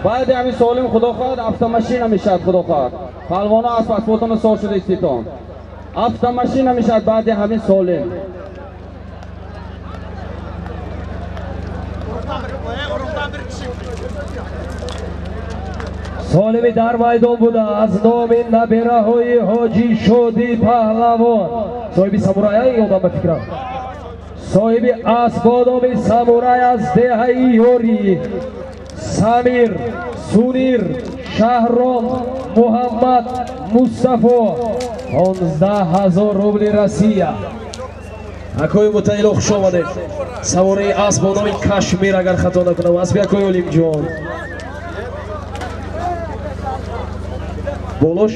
Баъди ҳамин солим, худо хоҳад, автомашина мешавад, худо хоҳад. Палвоно, асп асботона сол шуда иститон. Автомашина мешавад баъди ҳамин солим. Солими дар майдон буда аз номи набераҳои Ҳоҷи Шодӣ Паҳлавон, соҳиби самурай, ёдам ба фикрам, соҳиби асп бо номи Самурай аз деҳаи Ёрӣ, Самир, Сунир, Шаҳром Муҳаммад Мустафо, 15 000 рубли Россия. Акои Мутаило, хуш омадед. Савораи асп бо номи Кашмир, агар хато накунам, аспи акои Олимҷон. Болош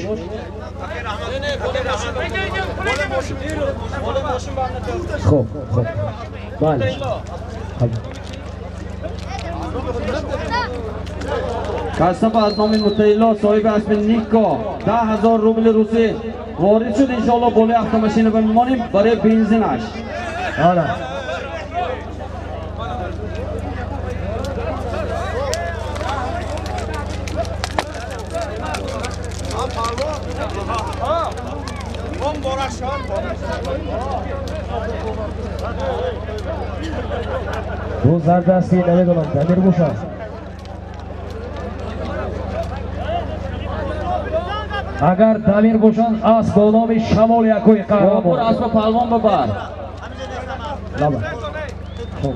хоб, хоб, бале. Касаба аз номи Мутаилло, соҳиби аспи Нико, 10 000 рубли русӣ ворид шуд. Иншоалло, болои автомашина бимонем барои бензинаш. Ана. Ду зардасти намедонам Дамир бошад. Агар Дамир бошанд, асп бо номи Шамол, якои қаҳрамон. Бобур, аспа палвон бабар. Лаба. Хоб.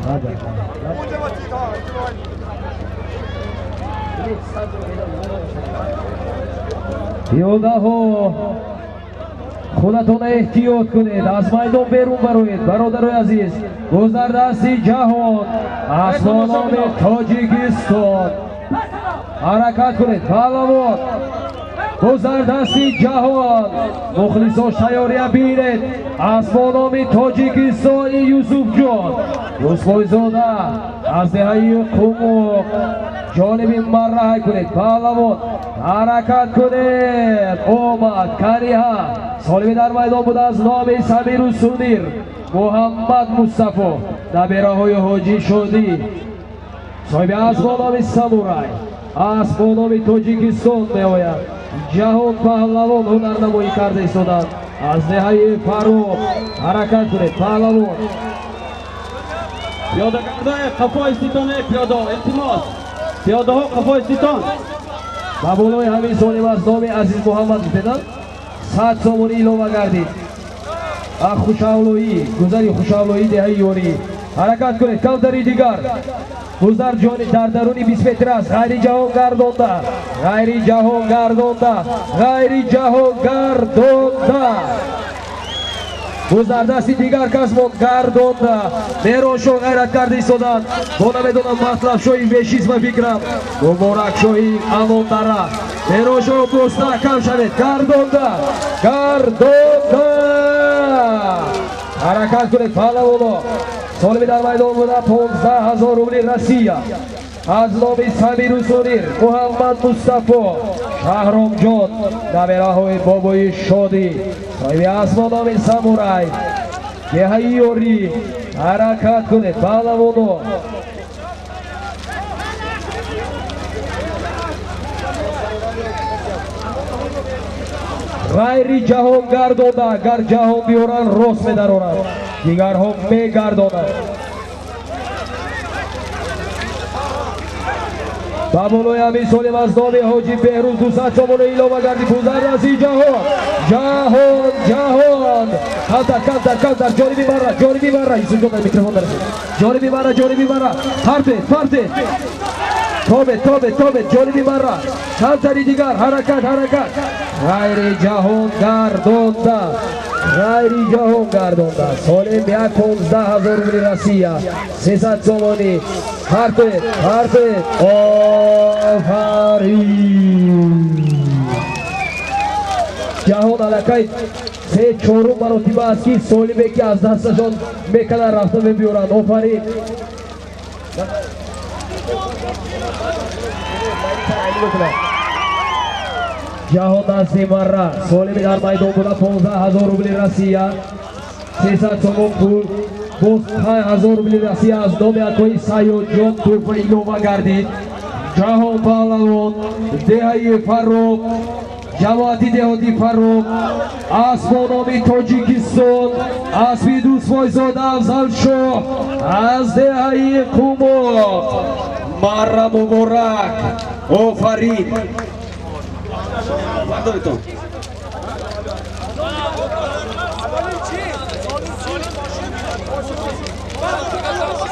Лаба. Пиёдаҳо, худатон эҳтиёт кунед, аз майдон берун бароед, бародарои азиз. Гузардасти ҷаҳон аз номи Тоҷикистон. Ҳаракат кунед, паҳлавон. Гузардасти ҷаҳон, мухлисош тайёрия бинед. Аз номи Тоҷикистони Юсуфҷон Юсуфзода аз деҳаи Қумуқ, ҷониби марраҳай кунед, паҳлавон, ҳаракат кунед. Омад кариҳа. Солими дар майдон буда аз номи Самиру Сунир, Муҳаммад Мустафо, набераҳои Ҳоҷи Шодӣ, соҳиби асп бо номи Самурай, асп бо номи Тоҷикистон меояд. Ҷаҳон паҳлавон ҳунарнамоӣ карда истоданд аз деҳаи Фаруқ. Ҳаракат кунед, паҳлавон. Пиёдагардои, қафо иститон, пиёдо, илтимос, пиёдаҳо, қафо иститон. Ба болои ҳамин солим аз номи Азиз Муҳаммад гуфтедам 100 сомонӣ илова гардид. Хушавлоӣ, гузари хушавлоӣ деҳаи ёрӣ. Ҳаракат кунед, камтари дигар. Гузар ҷони дар даруни 20 метр аст. Ғайри ҷаҳон гардонда, ғайри ҷаҳон гардонда, ғайри ҷаҳон гардонда. Гузар дасти дигар кас монд, гардонда. Мероншоҳ ғайрат карда истоданд. Бо намедонам Матлабшоҳи вешист ба фикрам. Муборакшоҳи Алондара. Мероншоҳ мустаҳкам шавед. Гардонда, гардонда. Ҳаракат кунед паҳлавоно. Солими дар майдон буда 15 000 рубли Россия. Аз номи Самиру Сонир, Муҳаммад Мустафо, Шаҳромҷон, набераҳои бобои Шодӣ, соҳиби асбо номи Самурай, деҳаи ёрӣ. Ҳаракат кунед паҳлавоно. Ғайри ҷаҳон гардонда, агар ҷаҳон биёранд рост медароранд, дигарҳо мегардонанд. Ба болои ҳамин солим аз номи Ҳоҷи Беҳрӯз 200 сомона илова гардид. Гузар раси ҷаҳон, ҷаҳон, ҷаҳон. Камтар, камтар, камтар, ҷониби барра, ҷониби барра. Юсуфҷон дар микрофон дарасед. Ҷониби барра, ҷониби барра. Партед, партед. Тобед, тобед, тобед, ҷониби барра. Камтари дигар, ҳаракат, ҳаракат. Ғайри ҷаҳон гардонда, ғайри ҷаҳон гардонда. Солим 15 000 рубли Россия, 300 сомонӣ. Партед, партед. Офарин. Ҷаҳон аллакай 3-4 маротиба аст ки солиме ки аз дасташон мекананд рафта мебиёранд. Офарин. Ҷаҳон дасти марра. Солими дар майдон буда 15 000 рубли Россия, 300 сомон пул, боз 5 000 рубли Россия аз номи акои Сайёдҷон туҳфа илова гардид. Ҷаҳон паҳлавон, деҳаи Фарроб, ҷамоати деҳоти Фарроб, асбо номи Тоҷикистон, аспи Дӯстбойзода Афзалшоҳ аз деҳаи Қумоқ. Марра муборак, офарин.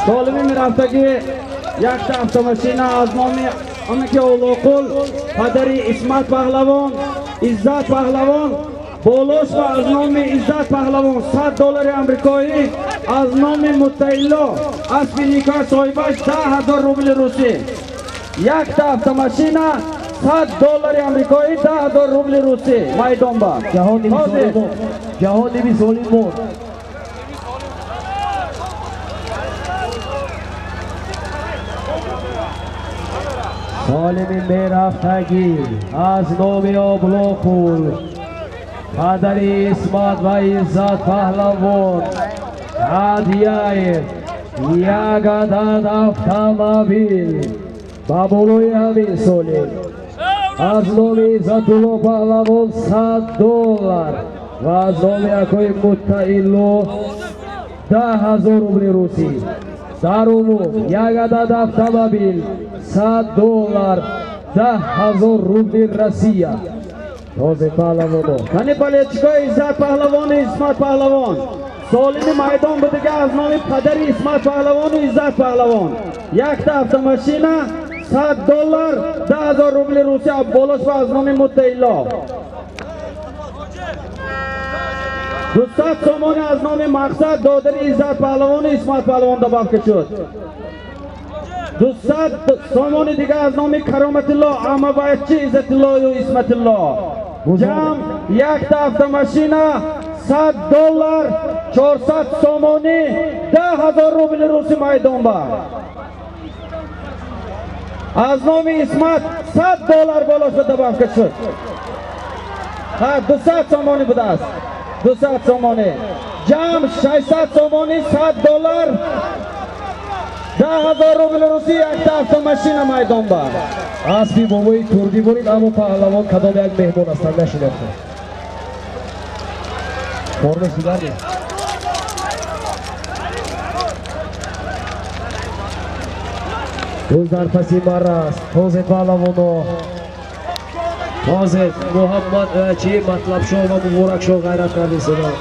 Солими мерафтагӣ якта автомашина аз номи амаки Олоқул, падари Исмат Паҳлавон, Иззат Паҳлавон, болош ва аз номи Иззат Паҳлавон 100 доллари амрикоӣ, аз номи Муттаилло аспи никоҳ соҳибаш 10 000 рубли русӣ. Якта автомашина, 100 доллари амрикоӣ, 10 000 рубли русӣ. Майдонба ҷаҳон ними солим монд. Солими мерафтагӣ аз номи Облоқул, падари Исмат ва Иззат Паҳлавон ҳадияев як адад автомобил. Ба болои ҳамин солим аз номи Иззатулло Паҳлавон 100 доллар ва аз номи акои Муттаилло 10 000 рубли русӣ. Дар умум як адад автомобил, 100 доллар, 10 000 рубли Россия. Този паҳлавоно. Кани болельщикои Иззат Паҳлавону Исмат Паҳлавон. Солими майдон будага аз номи падари Исмат Паҳлавону Иззат Паҳлавон якта автомашина, 100 доллар, 10 000 рубли русия, болош ва аз номи Муттаилло 200 сомони аз номи Мақсад, додари Иззат Паҳлавону Исмат Паҳлавон добавка шуд. 200 сомони дига аз номи Кароматилло, амабайчи Иззатиллою Исматилло. Ҷамъ якта автомашина, 100 доллар, 400 сомонӣ, 10 000 рубли руси майдонба. Аз номи Исмат 100 доллар боло шуд, добавка шуд. Ҳа, 200 сомонӣ будааст. 200 сомонӣ. Ҷамъ 600 сомонӣ, 100 доллар, 10 000 рубли русӣ, якта автомашина майдонба. Аспи бобои Турдӣ бурид, аммо паҳлавон кадом як меҳмон ҳастанд нашинохта. Формаш дигар нест. Гул дар паси марра аст. Този паҳлавоно. Ҳозир Муҳаммад чи Матлабшоҳ ва Муборакшоҳ ғайрат карда истодаанд.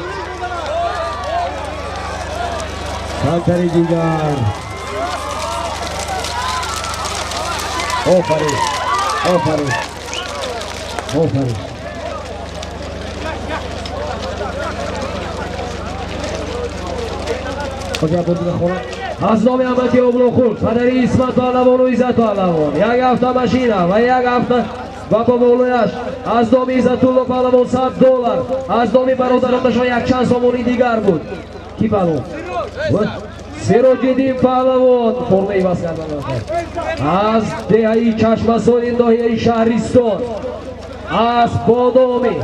Камтари дигар. Офарин, офарин, офарин. Аз номи Аҳмади Облоқул, падари Исмат паҳлавону Иззат паҳлавон, як ҳафта машина ва як ҳафта ва бо болояш аз номи Иззатулло паҳлавон $100, аз номи бародаронашон якчанд сомони дигар буд. Ки паҳлавон? Сироҷиддин паҳлавон форма иваз кардан аз деҳаи Чашмасони ноҳияи Шаҳристон, аз бодоми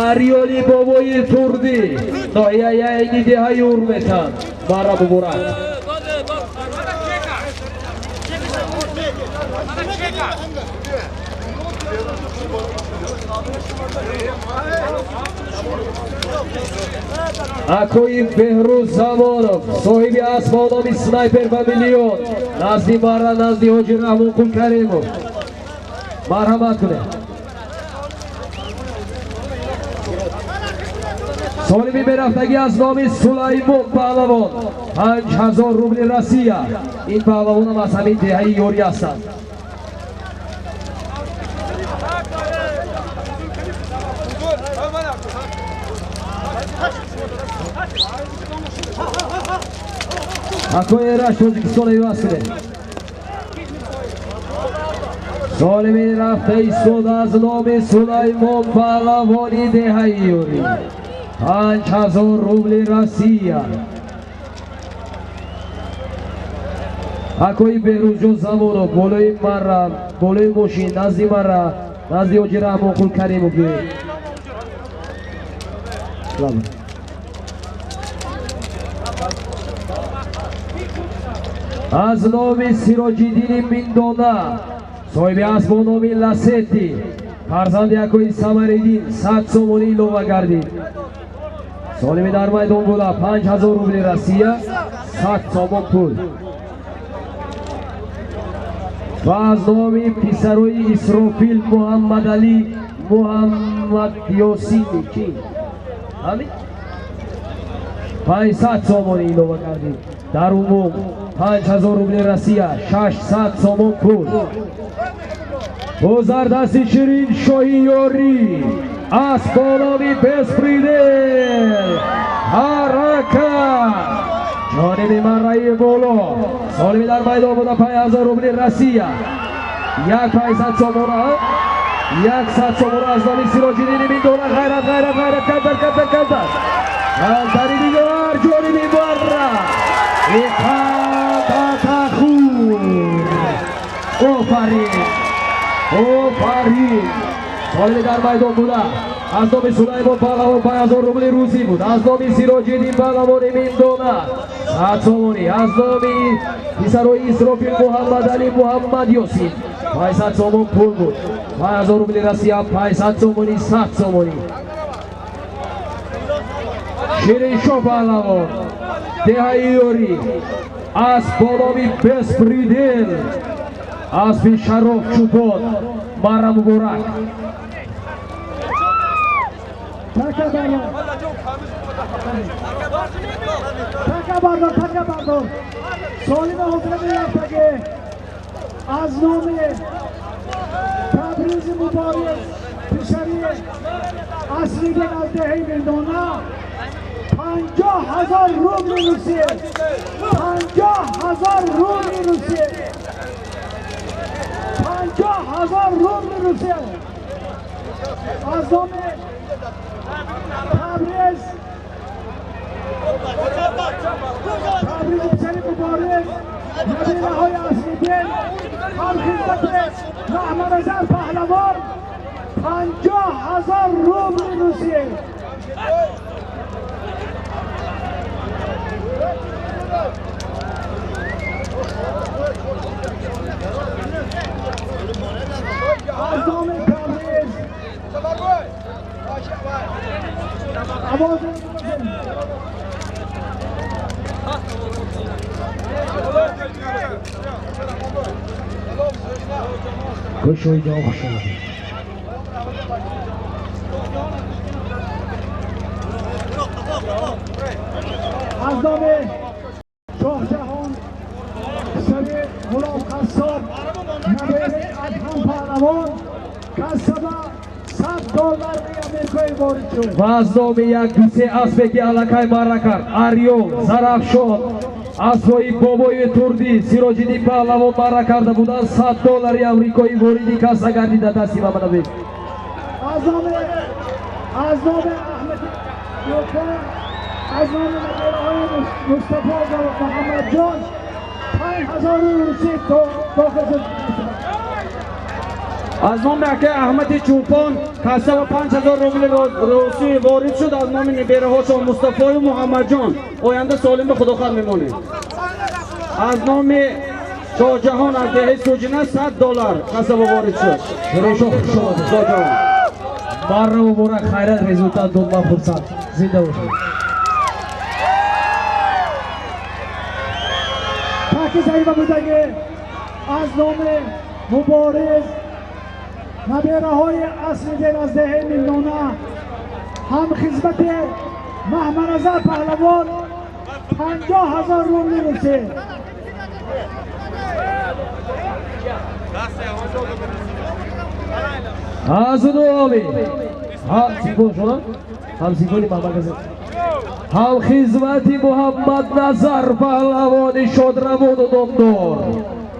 Ариёли бобои Турдӣ, ноҳияи Айни деҳаи Урметан. Мара муборак. Акои Беҳрӯз Замонов, соҳиби асп бо номи Снайпер ва Миллион, назди мара, назди Ҳоҷи Раҳмонқул Каримов. Марҳамат кунед. Солими мерафтагӣ аз номи Сулаймон паҳлавон, 5000 рубли Россия. Ин паҳлавонам аз ҳамин деҳаи Ёрӣ ҳастанд. Акои Эраш Тоҷикистон иваз кунед. Солими рафта истода аз номи Сулаймон паҳлавони деҳаи Ёрӣ, 5000 рубли Россия. Акои Беҳрӯзҷон Замонов, болои мара, болои мошин, назди мара, назди Ҳоҷи Раҳмонқул Каримов биёед. Аз номи Сироҷиддини Миндона, соҳиби асп бо номи Ласети, фарзанди акои Самариддин, 100 сомонӣ илова гардид. Солими дар майдон буда, 5000 рубли Россия, 100 сомон пул. Ва аз номи писарои Исрофил Муҳаммадалӣ Муҳаммад Ёсини ки ҳамин 500 сомонӣ илова гардид. Дар умум 5000 рубли Россия, 600 сомон пул. Бозардасти Ширин Шоҳи Ёрӣ, асп бо номи Беспредел, ҳаракат ҷониби марраи боло. Солими дар майдон буда, 5000 рубли Россия, 500 сомона, 100 сомона аз номи Сироҷиддини Миндона. Ғайрат, ғайрат, ғайрат, камтар, камтар, камтар, камтари дигар ҷониби марра. Иқататахур. Офарин, офарин. Солими дар майдон буда, аз номи Сулаймон паҳлавон 5000 рубли русӣ буд, аз номи Сироҷиддин паҳлавони Миндона 100 сомонӣ, аз номи писарои Исрофил Муҳаммадалӣ Муҳаммад Ёсин 500 сомон пул буд. 5000 рубли Россия, 500 сомонӣ, 100 сомонӣ. Шириншоҳ паҳлавон, деҳаи Ёрӣ, асп бо номи Беспредел, аспи Шароф Чӯпон. Мара муборак. Така бардор, така бардор. Солими ҳозира мерафтагӣ аз номи Табризи Мубориз, писари Аслиддин аз деҳаи Миндона, 50 000 рубли Русия, 50 000 рубли Русия, 50 000 рубли Русия аз номи Табриз, Табризи писари Мубориз, набираҳои Аслиддин, ҳамхизмати Раҳманазар паҳлавон, 50 000 рубли Русия. Аз номи Табриз овоз. Кушои ҷон, хуш омадед. Аз номи Шоҳҷаҳон писари Ғулом Қассоб, набераи Адҳам паҳлавон, касаба 100 доллари амрикоӣ ворид шуд. Ва аз номи як дусе аспе ки аллакай марра кард, Арён Зарафшон, аспҳои бобои Турдӣ Сироҷиддин паҳлавон марра карда буданд, 100 доллари амрикоӣ вориди касса гардида дасти Мамадабек. Аз номи Аҳмади Ёфон, аз номи набераҳои Мустафо ва Муҳаммадҷон 5000 русӣ дохил шуд. Аз номи акаи Аҳмади Чӯпон касса ва 5000 рубли русӣ ворид шуд. Аз номи набераҳошон Мустафою Муҳаммадҷон, оянда солим ба Худохат мемонем. Аз номи Шоҳҷаҳон аз деҳаи Суҷина 100 доллар касса ворид шуд. Шоҳ хуш омадед. Шоҳҷаҳон. Марра муборак, хайрат результат дод, ман хурсанд. Зинда бошед. Таки заима будаги аз номи Мубориз, набераҳои Аслидин аз деҳаи Милнона, ҳам хизмати Маҳмадназар паҳлавон 50 000 рубли русӣ. Аз номи ҳамсифони Маҳмадназар, ҳамхизмати Муҳаммадназар паҳлавони шодравону номдор,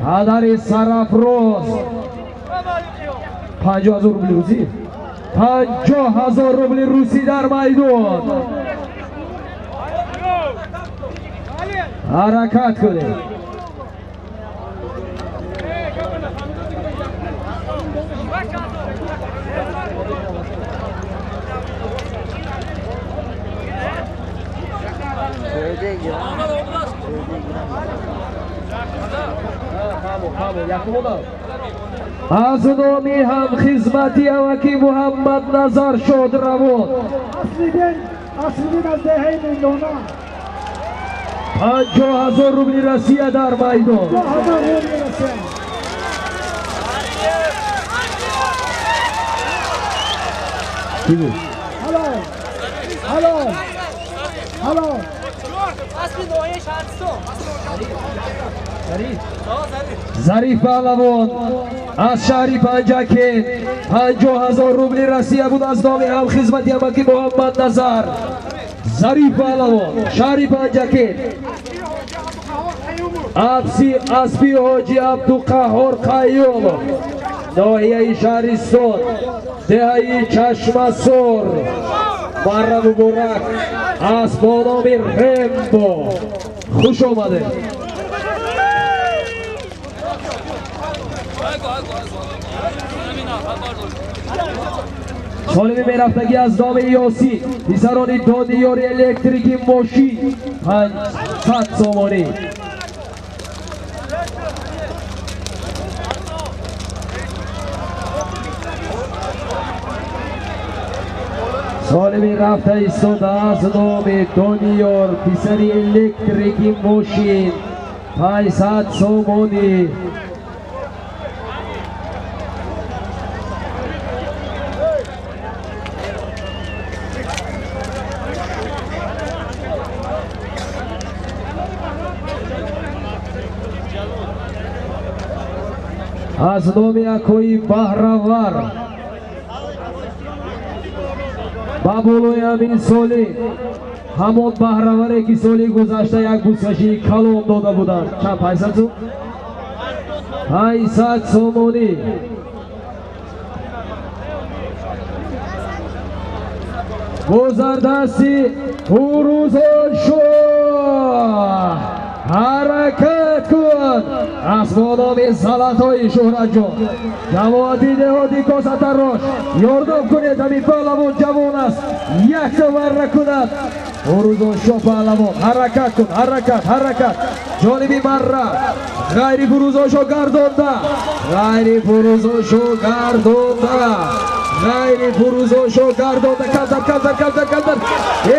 падари сарафроз, 50 000 рубли русӣ, 50 000 рубли русӣ дар майдон. Ҳаракат кунед. Аз номи ҳамхизмати аваки Муҳаммадназар шодравон Аслидин аз деҳаи Милдона, 50 000 рубли Россия дар майдон. 50 000 рубли Россия. Ҳало, ҳало, ҳало. Зариф паҳлавон аз шаҳри Панҷакент, 50 000 рубли Россия буд аз номи ҳамхизмати амаки Муҳаммадназар. Зариф паҳлавон, шаҳри Панҷакент. Аспи ҳоҷи Абдуқаҳҳор Қайюмов, ноҳияи Шаҳристон, деҳаи Чашмасор. Марра муборак, асп бо номи Рембо. Хуш омадед. Солими мерафтагӣ аз номи Ёсин, писарони Додиёри электрики мошин, 500 сомонӣ. Солими рафта истода аз номи Додиёр, писари электрики мошин, 500 сомонӣ. Аз номи акои Баҳравар ба болои ҳамин соли ҳамон баҳраваре ки соли гузашта як бузкашии калон дода буданд, чанд? 500 сум, 500 сомонӣ. Гузардасти Фурӯзоншоҳ, ҳаракат кун. Асбо номи Золотои Шӯҳратҷон, ҷамоати деҳоти Косатарош, ёрдом кунед, ҳамин паҳлавон ҷавон аст, якто марра кунад. Фурӯзоншоҳ паҳлавон, ҳаракат кун, ҳаракат, ҳаракат, ҷониби марра. Ғайри Фурӯзоншоҳ гардонда, ғайри Фурӯзоншоҳ гардонда, ғайри Фурӯзоншоҳ гардонда. Камтар, камтар, камтар, камтар.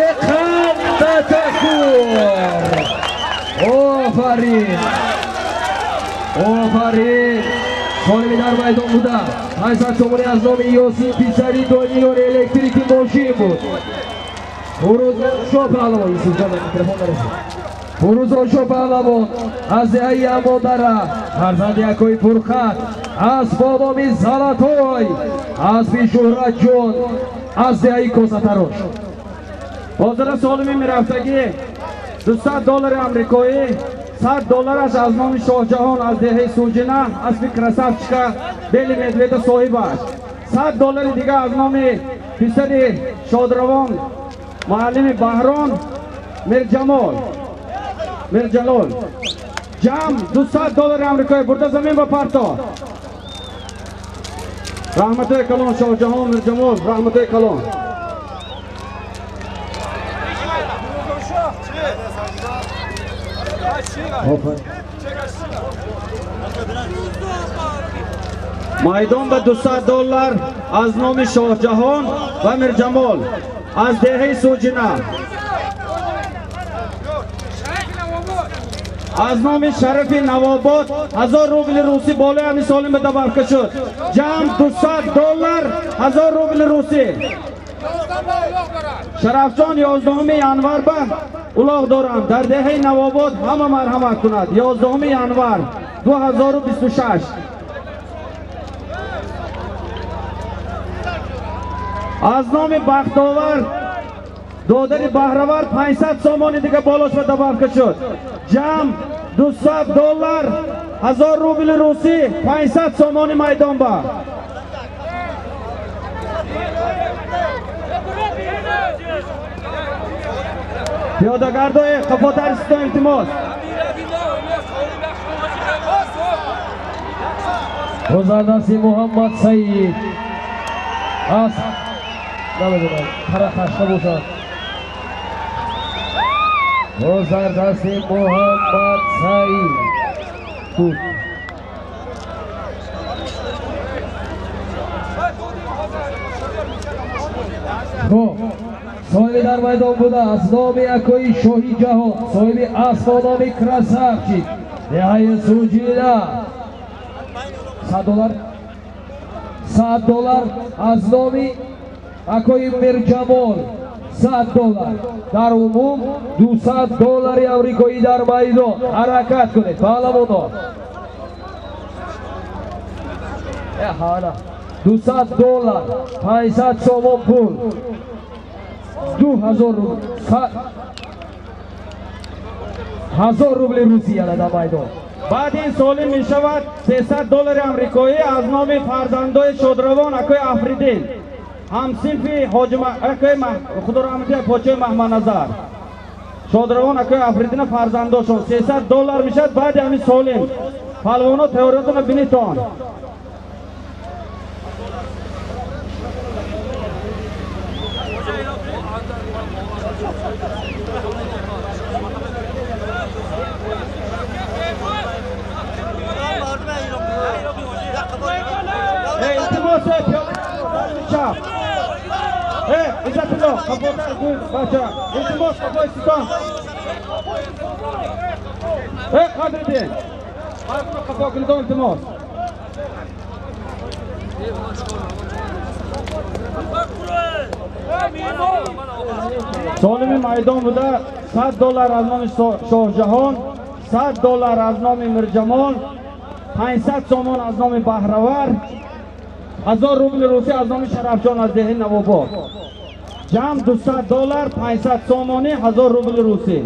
Эқанда такур. Офарин, офарин. Солими дар майдон буда 500 сомонӣ аз номи Ёсин писари Дониёри электрики мошин буд. Фурӯзоншо паҳлавон, Юсуфҷон ба микрофон нарасид. Фурӯзоншо паҳлавон аз деҳаи Амодара, фарзанди акои Фурқат, асб бо номи Залатой, аспи Шӯҳратҷон аз деҳаи Косатарош. Ҳозира Солими мерафтагӣ 200 доллари амрикоӣ, 100 доллараш аз номи Шоҳҷаҳон аз деҳаи Суҷина, аспи Красавчика Бели Медведа соҳибаш. 100 доллари дига аз номи писари шодравон муаллими Баҳрон Мирҷамол Мирҷалол. Ҷамъ 200 доллари амрикоӣ бурда замин ба парто. Раҳматои калон Шоҳҷаҳон Мирҷамол, раҳматои калон. Майдон ба 200 доллар аз номи Шоҳҷаҳон ва Мирҷамол аз деҳаи Суҷина. Аз номи Шарафи Навобод 1000 рубли русӣ болои ҳамин Солим ба добавка шуд. Ҷамъ 200 доллар, 1000 рубли русӣ. Шарафҷон 11 январ ба улоғ дорам дар деҳаи Навобод, ҳама марҳамат кунад. 11 январ 2026. Аз номи Бахтовар додари Баҳравар 500 сомони дига болош ба добавка шуд. Ҷамъ 200 доллар, 1000 рубли русӣ, 500 сомони майдон ба. Пиёдагардои қафотар исто, илтимос. Гузардаси Муҳаммад Саид аз намедонам Қарақашта бошад. Гузардаси Муҳаммад Саид буд. Хуб, соҳиби дар майдон буда аз номи акои Шоҳи Ҷаҳон, соҳиби асб бо номи Красавчик, деҳаи Суҷина, 100 доллар, 100 доллар аз номи акои Мирҷамол, 100 доллар. Дар умум 200 доллари амрикоӣ дар майдон. Ҳаракат кунед, паҳлавоно. Ҳана 200 доллар, 500 сомон пул, 2000 рубл, 1000 рубли русӣ яна дар майдон. Баъд ин Солим мешавад 300 доллари амрикоӣ аз номи фарзандои шодравон акои Афридин, ҳамсинфи ҳоҷи акои худо раҳматия подшоҳи Маҳмадназар. Шодравон акои Афридина фарзандошон 300 доллар мешавад баъди ҳамин Солим. Палвоно теориятона бинитон. Илтимос, чап. Иззатулло, қафотар бача. Илтимос, қафои ситон. Қадриддин. Қафо кунед, илтимос. Солими майдон буда 100 доллар аз номи Шоҳҷаҳон, 100 доллар аз номи Мирҷамол, 500 сомон аз номи Баҳравар, 1000 рубли русӣ аз номи Шарафҷон аз деҳаи Навобод. Ҷамъ 200 доллар, 500 сомонӣ, 1000 рубли русӣ.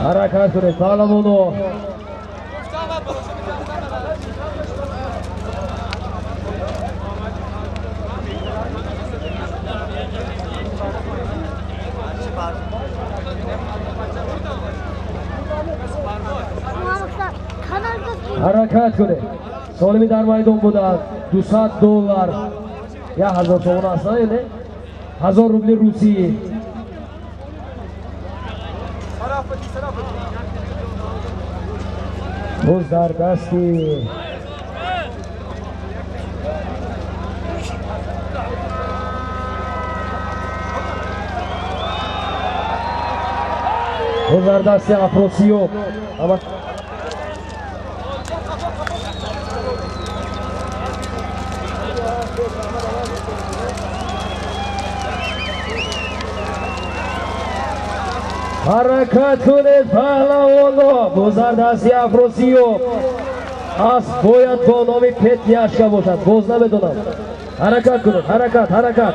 Ҳаракат кунед паҳлавоно. Ҳаракат кунед. Солими дар майдон буданд. $200 1000 сомон аст, не? 1000 рубли русӣ. Боз дар дасти Афросиёб. Ҳаракат кунед паҳлавоно. Боз дар дасти Афросиёб. Асп бояд бо номи Петняшка бошад. Боз намедонам. Ҳаракат кунед, ҳаракат, ҳаракат.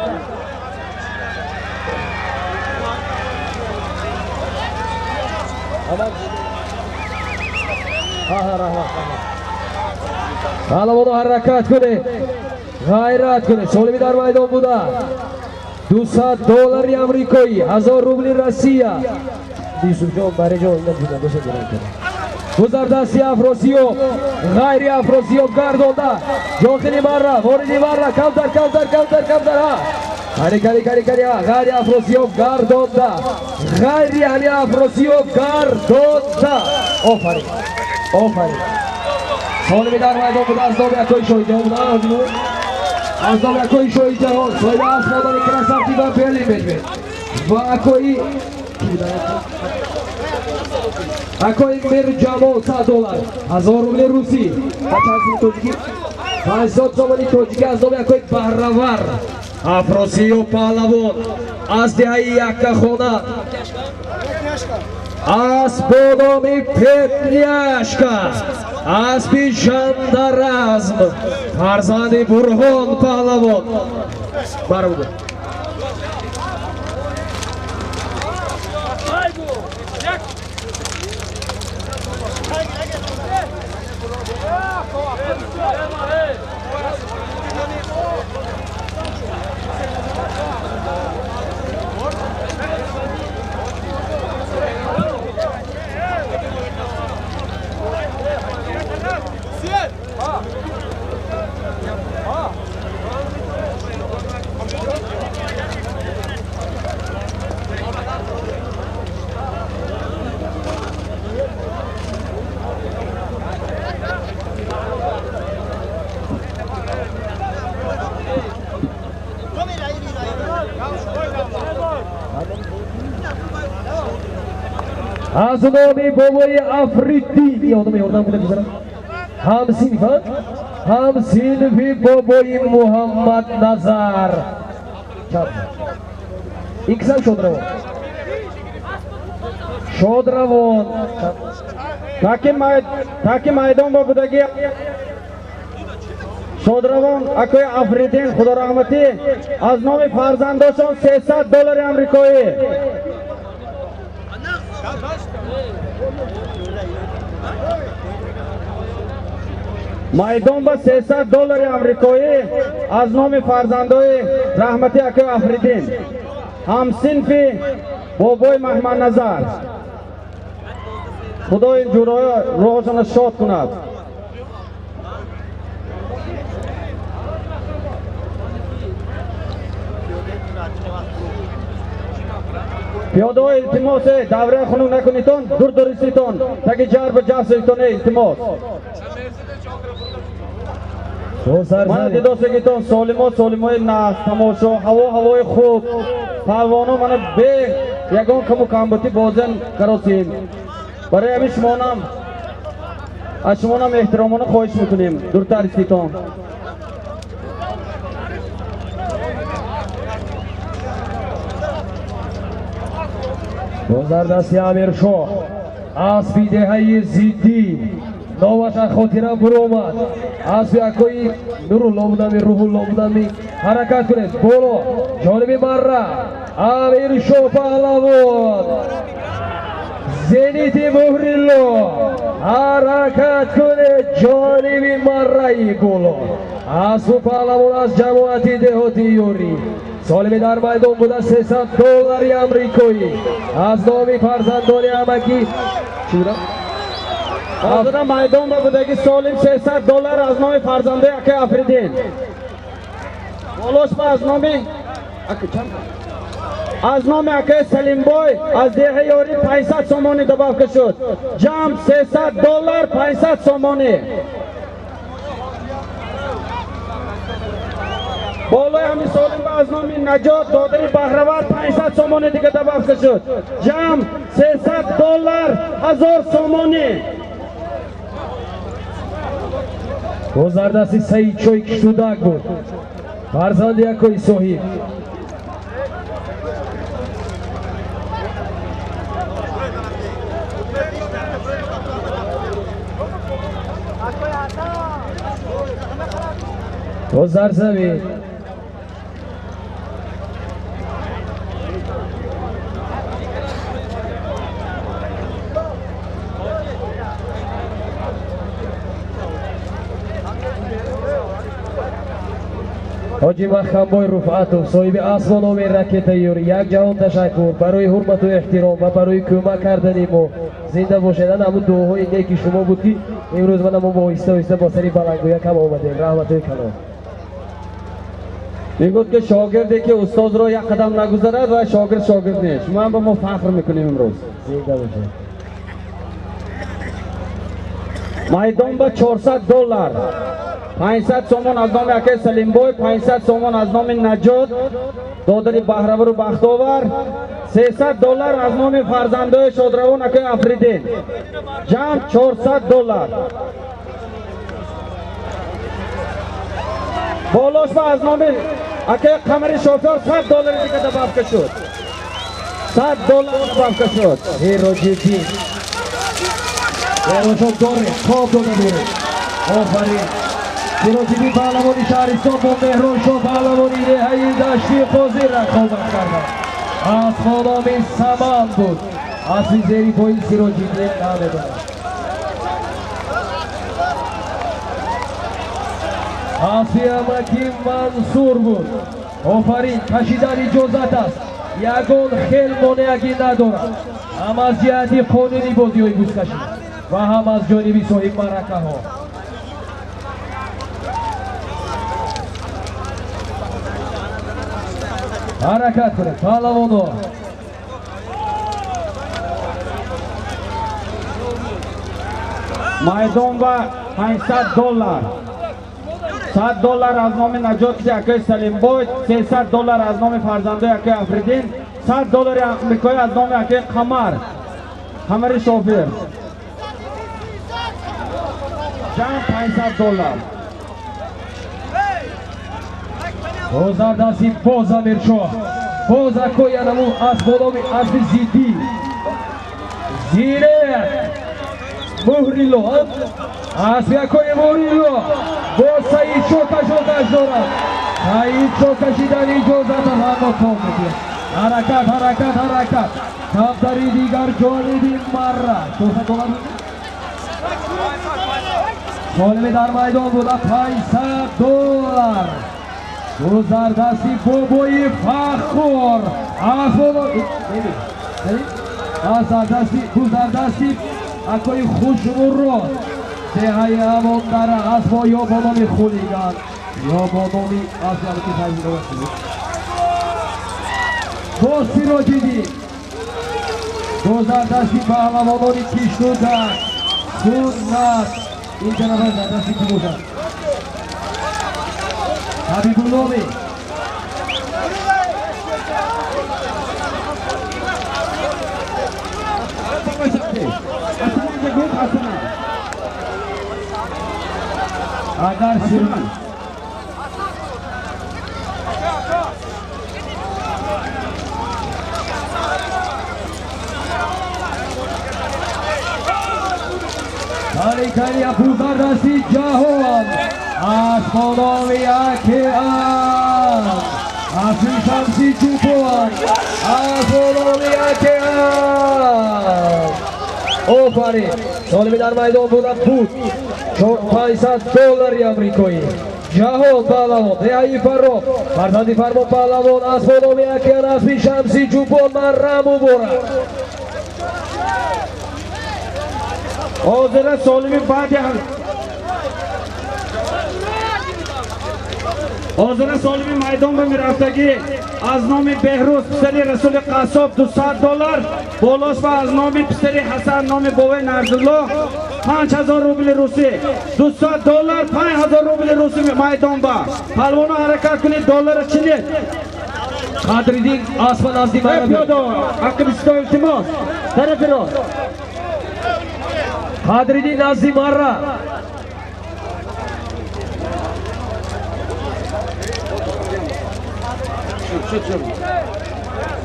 Паҳлавоно ҳаракат кунед, ғайрат кунед. Солими дар майдон буда. $200 амрикоӣ, 1000 рубли Россия. Юсуфҷон, Бариҷон, боз дар дасти Афросиёб, ғайри Афросиёб гардонда. Ҷохили марра, вориди марра, камтар, камтар, камтар, камтар. Кари, кари, кари, кари, ғайри Афросиёб гардонда. Ғайри ҳами Афросиёб гардонда. Офарин, офарин. Солими дар майдон буда аз номи акои шоҳи ҷаҳон буда. Аз номи акои шоҳи ҷаҳон, соҳиби асбобани красавчи ва Берлин Медвед ва акои Мирҷамол $100, 1000 рубли русӣ ва чанд сомони тоҷикӣ? 500 сомони тоҷикӣ аз номи акои Баҳравар. Афросиёб паҳлавон аз деҳаи Яккахона, асп бо номи Петняшка, аспи жандаразм, фарзанди Бурҳон паҳлавон. Барбуд. Аз номи бобои Африддин, ёдам ёрдам кунед бизанам. Ҳамсинфа, ҳамсинфи бобои Муҳаммад Назар. Ин кисам шодравон. Шодравон. Таки майдон бо будаги шодравон акои Африддин худо раҳматӣ аз номи фарзандошон $300 амрикоӣ. Майдон ба $300 амрикоӣ аз номи фарзандои раҳматӣ акои Африддин, ҳамсинфи бобои Маҳмадназар. Худо ин ҷуроя рӯҳашонро шод кунад. Пиёдаҳо илтимос, давраи хунук накунитон, дур дуриститон, таги ҷарба ҷафситон, илтимос. Мана дидосагитон солимо, солимои нағз, тамошо, ҳаво ҳавои хуб, палвоно мана бе ягон каму камбутӣ бозен каросем. Барои ҳамин шумонам аз шумонам эҳтиромона хоҳиш мекунем, дуртар иститон. Боз дар дасти Амиршоҳ, аспи деҳаи зиддӣ, номаш аз хотира буромад. Аспи акои Нурулло будами, Рӯҳулло будами. Ҳаракат кунед боло, ҷониби марра. Амиршоҳ паҳлавон Зенити Муҳрилло, ҳаракат кунед ҷониби марраи боло. Асбу паҳлавон аз ҷамоати деҳоти Ёрӣ. Солими дар майдон буда 300 доллари амрикоӣ аз номи фарзандони амакӣ. Чӣ буда? Ҳозира майдон ба будаги Солим 300 доллар аз номи фарзандаи акаи Афридин. Болош ба аз номи аз номи акаи Салимбой аз деҳаи Ёрӣ 500 сомонӣ добавка шуд. Ҷамъ 300 доллар 500 сомонӣ. Болои ҳамин Солим ба аз номи Наҷот додари Баҳравар 500 сомонӣ дига добавка шуд. Ҷамъ 300 доллар 1000 сомонӣ. Боз дар дасти Саидшоҳи Киштудак буд. Фарзанди акои соҳиб. Боз дар замин. Ҳоҷи Махамбой Руфъатов, соҳиби асбо номи ракетаи Ёрӣ, як ҷаҳон ташаккур барои ҳурмату эҳтиром ва барои кӯмак кардани мо. Зинда бошед. Ана ҳамун дуоҳои неки шумо буд, ки имрӯз мана мо оҳиста оҳиста бо сари баландгӯя кам омадем. Раҳматҳои калон. Мегӯяд, ки шогирде ки устозро як қадам нагузарад ва шогирд шогирд нест. Шумо ҳам ба мо фахр мекунем имрӯз. Зинда бошед. Майдон ба 400 доллар. 500 сомон аз номи акаи Салимбой, 500 сомон аз номи Наҷот, додари Баҳравару Бахтовар, 300 доллар аз номи фарзандои шодравон акаи Афридин. Ҷамъ 400 доллар. Болош ба аз номи акаи Қамари шофёр 100 доллари дига добавка шуд. 100 доллар добавка шуд. Ҳироҷиддин. Ҳироҷон дорем, хоб дода дорем. Офарин. Сироҷиддин паҳлавони шаҳристон бо Меҳроншоҳ паҳлавони деҳаи Дашти Қозӣ рақобат карданд. Асбо номи Саман буд. Асли зери пои Сироҷиддин намедонад. Асли амаки Мансур буд. Офарин, кашидан иҷозат аст. Ягон хел монеагӣ надорад. Ҳам аз ҷиҳати қонуни бозиҳои бузкашӣ ва ҳам аз ҷониби соҳиб маъракаҳо. Ҳаракат кунед, паҳлавоно. Майдон ба 500 доллар. 100 доллар аз номи Наҷоти акаи Салимбой, 300 доллар аз номи фарзандои акаи Афридин, 100 доллари амрикоӣ аз номи акаи Қамар, Қамари шофер. Ҷамъ 500 доллар. Боз дар дасти боз Амиршоҳ. Боз акои анаму асбо номи асби зиддӣ. Зирек Муҳрилло, асби акои Муҳрилло боз Саидшоҳ кашокаш дорад. Саидшоҳ кашидан иҷозат аст, аммо тоб медиҳад. Ҳаракат, ҳаракат, ҳаракат. Камтари дигар ҷониби марра. 400 доллар. Солими дар майдон буда 500 доллар. Боз дар дасти бобои Фаххор. Аз дар дасти, боз дар дасти акои Хушмурод. Деҳаи Амондара асбо ё бо номи Хулиган, ё бо номи асли амаки Файзулло. Боз Сироҷиддин. Боз дар дасти паҳлавонони Киштудак, Суннат. Ин тарафа дар дасти кӣ бошад? Ҳабибулломи. Агар Тарикани Абузар дасти ҷаҳон асбо номи Акеан, асли Шамси Чӯпон, асбо номи Акеан. Офарин. Солими дар майдон буда буд. $500 амрикоӣ. Ҷаҳон паҳлавон, деҳаи Фаррох, фарзанди Фармон паҳлавон, аз бономи Акиян асби Шамси Чӯпон марра муборак. Ҳозира Солими баъди ҳозира Солими майдон ба мерафтагӣ аз номи Беҳрӯз писари Расули Қассоб $200, болош ва аз номи писари Ҳасан номи боваи Нарзулло 5000 рубли русӣ. $200 5000 рубли русӣ майдон ба. Палвоно ҳаракат кунед, доллара чинед. Қадриддин асба назди мара. Пиёда ақибисто илтимос. Тарафи рост. Қадриддин назди мара.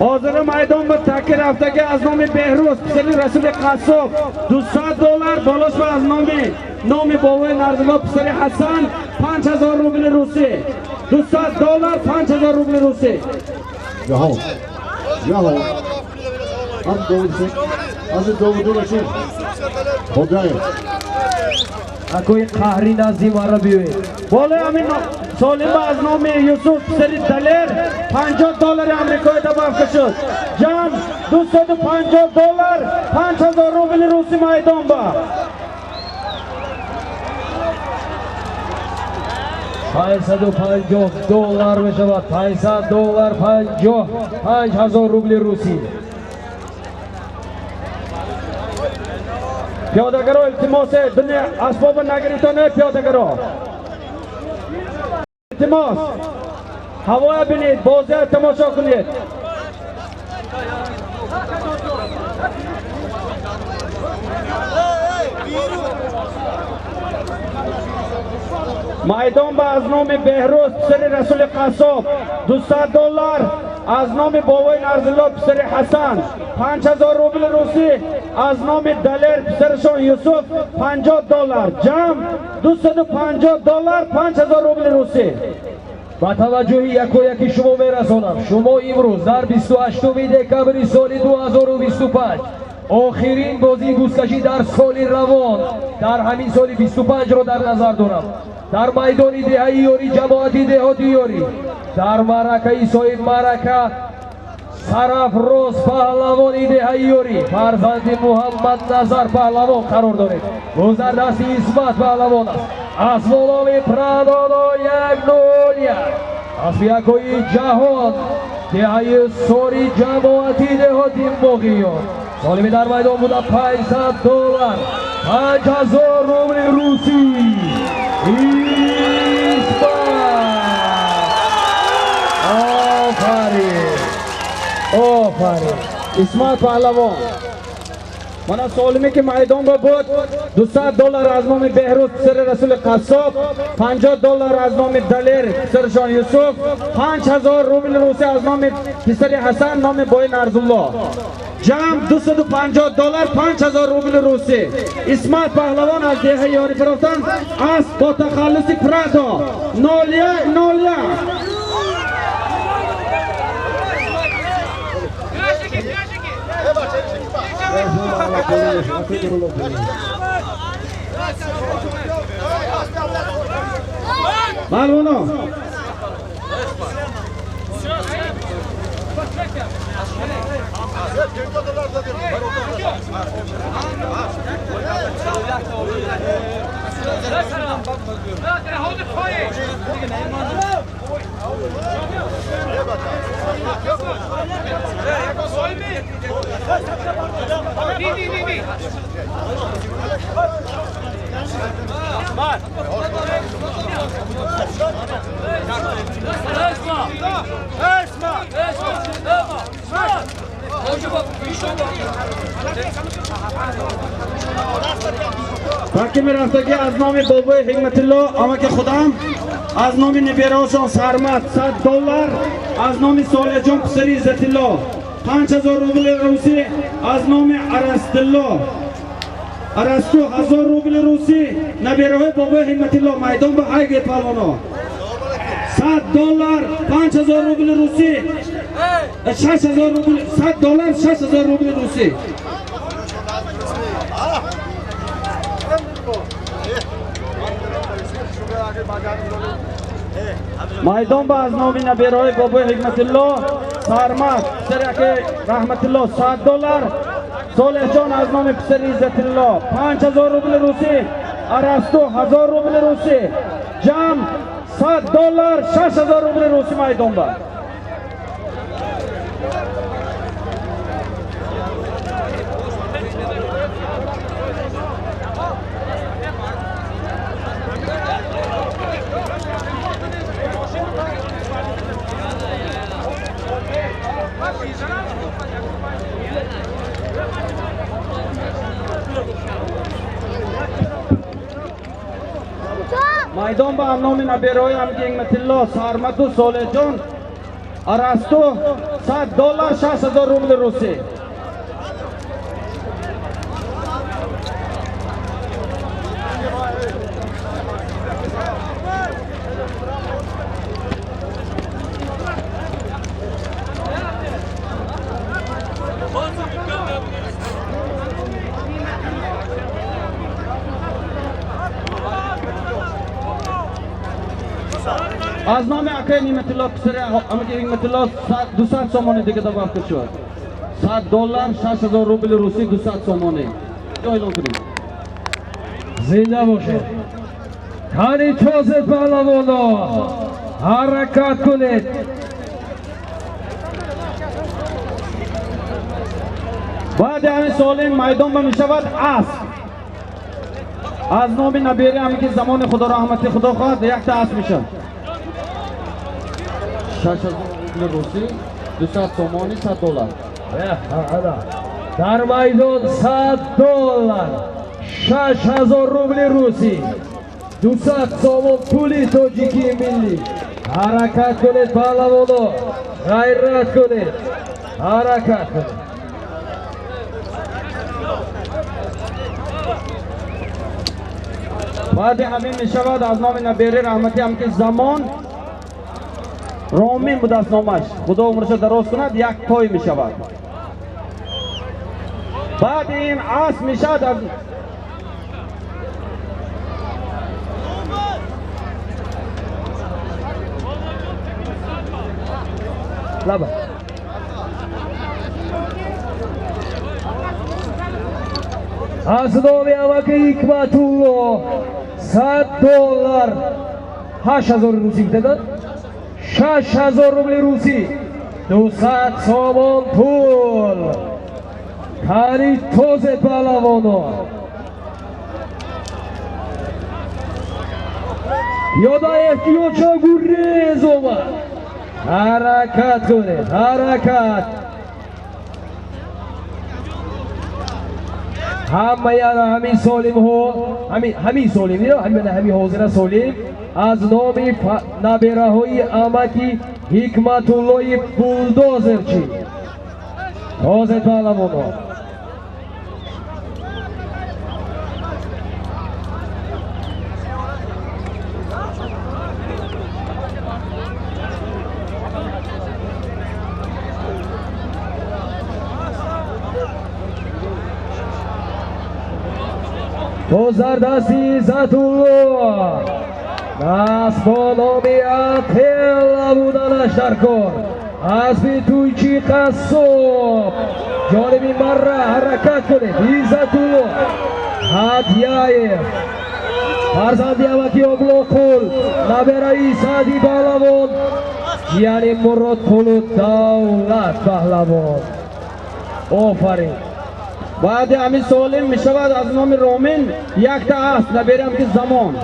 Ҳозира майдон ба таки рафтагӣ аз номи Беҳрӯз писари Расули Қассоб $200, болош ва аз номи бовои Нарзулло писари Ҳасан 5000 рубли русӣ. $200 5000 рубли русӣ. Ҷаҳон. Ҷаҳон. Ҳам довудшин, аз довудунашин. Хоҷаев. Акои қаҳрӣ назди мара биёед. Болои ҳамин Солим аз номи Юсуф писари Далер $50 амрикоӣ добавка шуд. Ҷамъ $250 5000 рубли русӣ майдон ба. $550 мешавад. $500 55,000 рубли русӣ. Пиёдагаро илтимосе, дуне асбоба нагиритоне пиёдагаро. Илтимос. Ҳавоя бинед, бозия тамошо кунед. Майдон ба аз номи Беҳрӯз писари Расули Қассоб $200, аз номи бовои Нарзулло писари Ҳасан 5000 рубли русӣ, аз номи Далер писарашон Юсуф $50. Ҷамъ $250 5000 рубли русӣ. Ба таваҷҷӯҳи якояки шумо мерасонам, шумо имрӯз дар 28 декабри соли 2025 охирин бозии бузкашӣ дар соли равон, дар ҳамин соли 25-ро дар назар дорам, дар майдони деҳаи Ёрӣ, ҷамоати деҳоти Ёрӣ, дар маъракаи соҳиб маърака Сарафроз паҳлавони деҳаи Ёрӣ, фарзанди Муҳаммад Назар паҳлавон қарор доред. Ӯ дар дасти Исмат паҳлавон аст. Аз болои Прадоно 101 асби якои ҷаҳон, деҳаи Сори, ҷамоати деҳоти Моғиён. Солими дар майдон буда $500 5000 рубли русӣ. Исмат. Офарин. Офарин. Исмат паҳлавон. Мана Солиме ки майдон ба буд $200 аз номи Беҳрӯз писари Расули Қассоб, $50 аз номи Далер писарашон Юсуф, 5000 рубли русӣ аз номи писари Ҳасан номи бои Нарзулло. Ҷамъ $250 5000 рубли русӣ. Исмат паҳлавон аз деҳаи Ёрӣ фирофтан асп бо тахаллуси Прадо 0101. Паҳлавоно Таки мерафтагӣ аз номи бобои Ҳикматулло амаки худам, аз номи небераҳошон Сармад $100, аз номи Солиҳҷон писари Иззатилло 5000 рубли русӣ, аз номи Арастилло Арасту 1000 рубли русӣ, набераҳои бобои Ҳикматулло майдон ба ҳайге палвоно $100 5000 рубли русӣ, 6000 рубл, $100 6000 рубли русӣ. Майдон ба аз номи набераҳои бобои Ҳикматулло Сармад писари аки Раҳматулло 100 доллар, Солеҳҷон аз номи писари Иззатулло 5000 рубли русӣ, Арасту 1000 рубли русӣ, ҷамъ 100 доллар 6000 рубли русӣ майдон ба. Майдон ба номи набераҳои амги Ҳикматулло Сармаду Солеҳҷон Арасту 100 доллар 6000 рубли русӣ. Аз номи акаи Ниматулло писари амаки Ҳикматулло 200 сомонӣ дига добавка шуд. 100 доллар 6000 рубли русӣ 200 сомонӣ. Эълон кунем. Зинда бошед. Кани тозед паҳлавоно, ҳаракат кунед. Баъди ҳамин солим майдон ба мешавад асп. Аз номи набери ҳамаки замони Худо раҳмати Худо хоҳад якта асп мешавад. 6000 рубли русӣ, 200 сомонӣ, 100 доллар. Дар майдон 100 доллар, 6000 рубли русӣ, 200 сомон пули тоҷикии миллӣ. Ҳаракат кунед паҳлавоно, ғайрат кунед, ҳаракат кунед. Баъди ҳамин мешавад аз номи набери раҳмати ҳамки замон Ромин будааст номаш. Худо умрашо дароз кунад, як той мешавад. Баъди ин асп мешавад аз лаба. Аз номи амаки Ҳикматулло 100 доллар 8000 русӣ бидад, 6000 рубли русӣ, 200 сомон пул. Кани тозед паҳлавоно. Пиёда эҳтиётшо гурез омад. Ҳаракат кунед, ҳаракат. Ҳамаи ана ҳамин солимҳо, ҳамин солим, ҳамин ҳозира солим аз номи набераҳои амаки Ҳикматуллои булдозерчӣ. Тозед паҳлавоно. Дар дасти Иззатулло асп бо номи Ателла буданаш дар кор. Аспи тӯйчи қассоб ҷониби марра ҳаракат кунед. Иззатулло Ҳадяев фарзанди амаки Облоқул, набераи Саъди паҳлавон, яъне Муродқулу Давлат паҳлавон. Офарин. Баъди ҳамин солим мешавад аз номи Ромин якта асп наберам ки замон.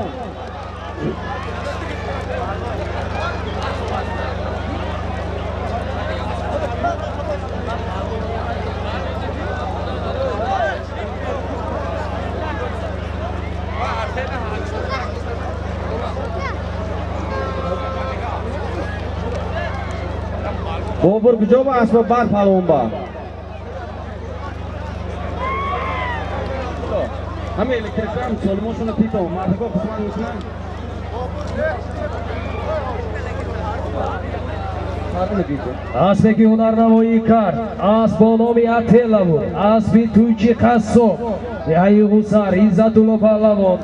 Бобур куҷо ба асба бар паҳлавон ба? Ҳама электрикам солимошона тито, мардако хизмат мекунанд. Аспе ки ҳунарнамоӣ кард, асп бо номи Ателла буд, аспи тӯйчи қассоб, деҳаи Ғусар, Иззатулло паҳлавон.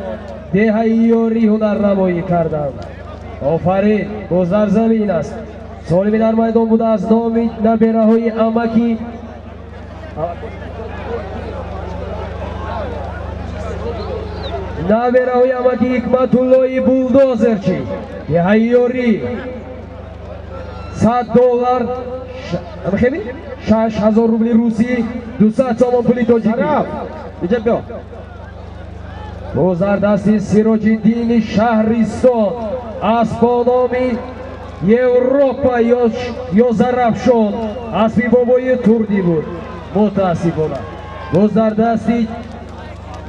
Деҳаи Ёрӣ ҳунарнамоӣ карданд. Офарин, боз дар замин аст. Солими дар майдон буда аз номи набераҳои амаки Ҳикматуллои булдозерчи деҳаи Ёрӣ $100, 6000 рубли русӣ, 200 сомон пули тоҷикӣ. Иҷа биё. Боз дар дасти Сироҷиддини Шаҳристон асп бо номи Европа ё Зарафшон, аспи бобои Турдӣ буд, мутаассифона. Боз дар дасти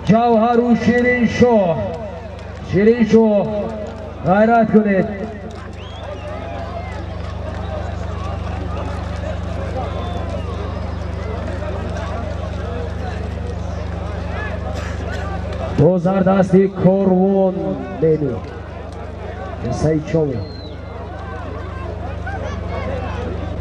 Ҷавҳару Шириншоҳ. Шириншоҳ, ғайрат кунед. Боз дар дасти Корвон Мени Саидшоми.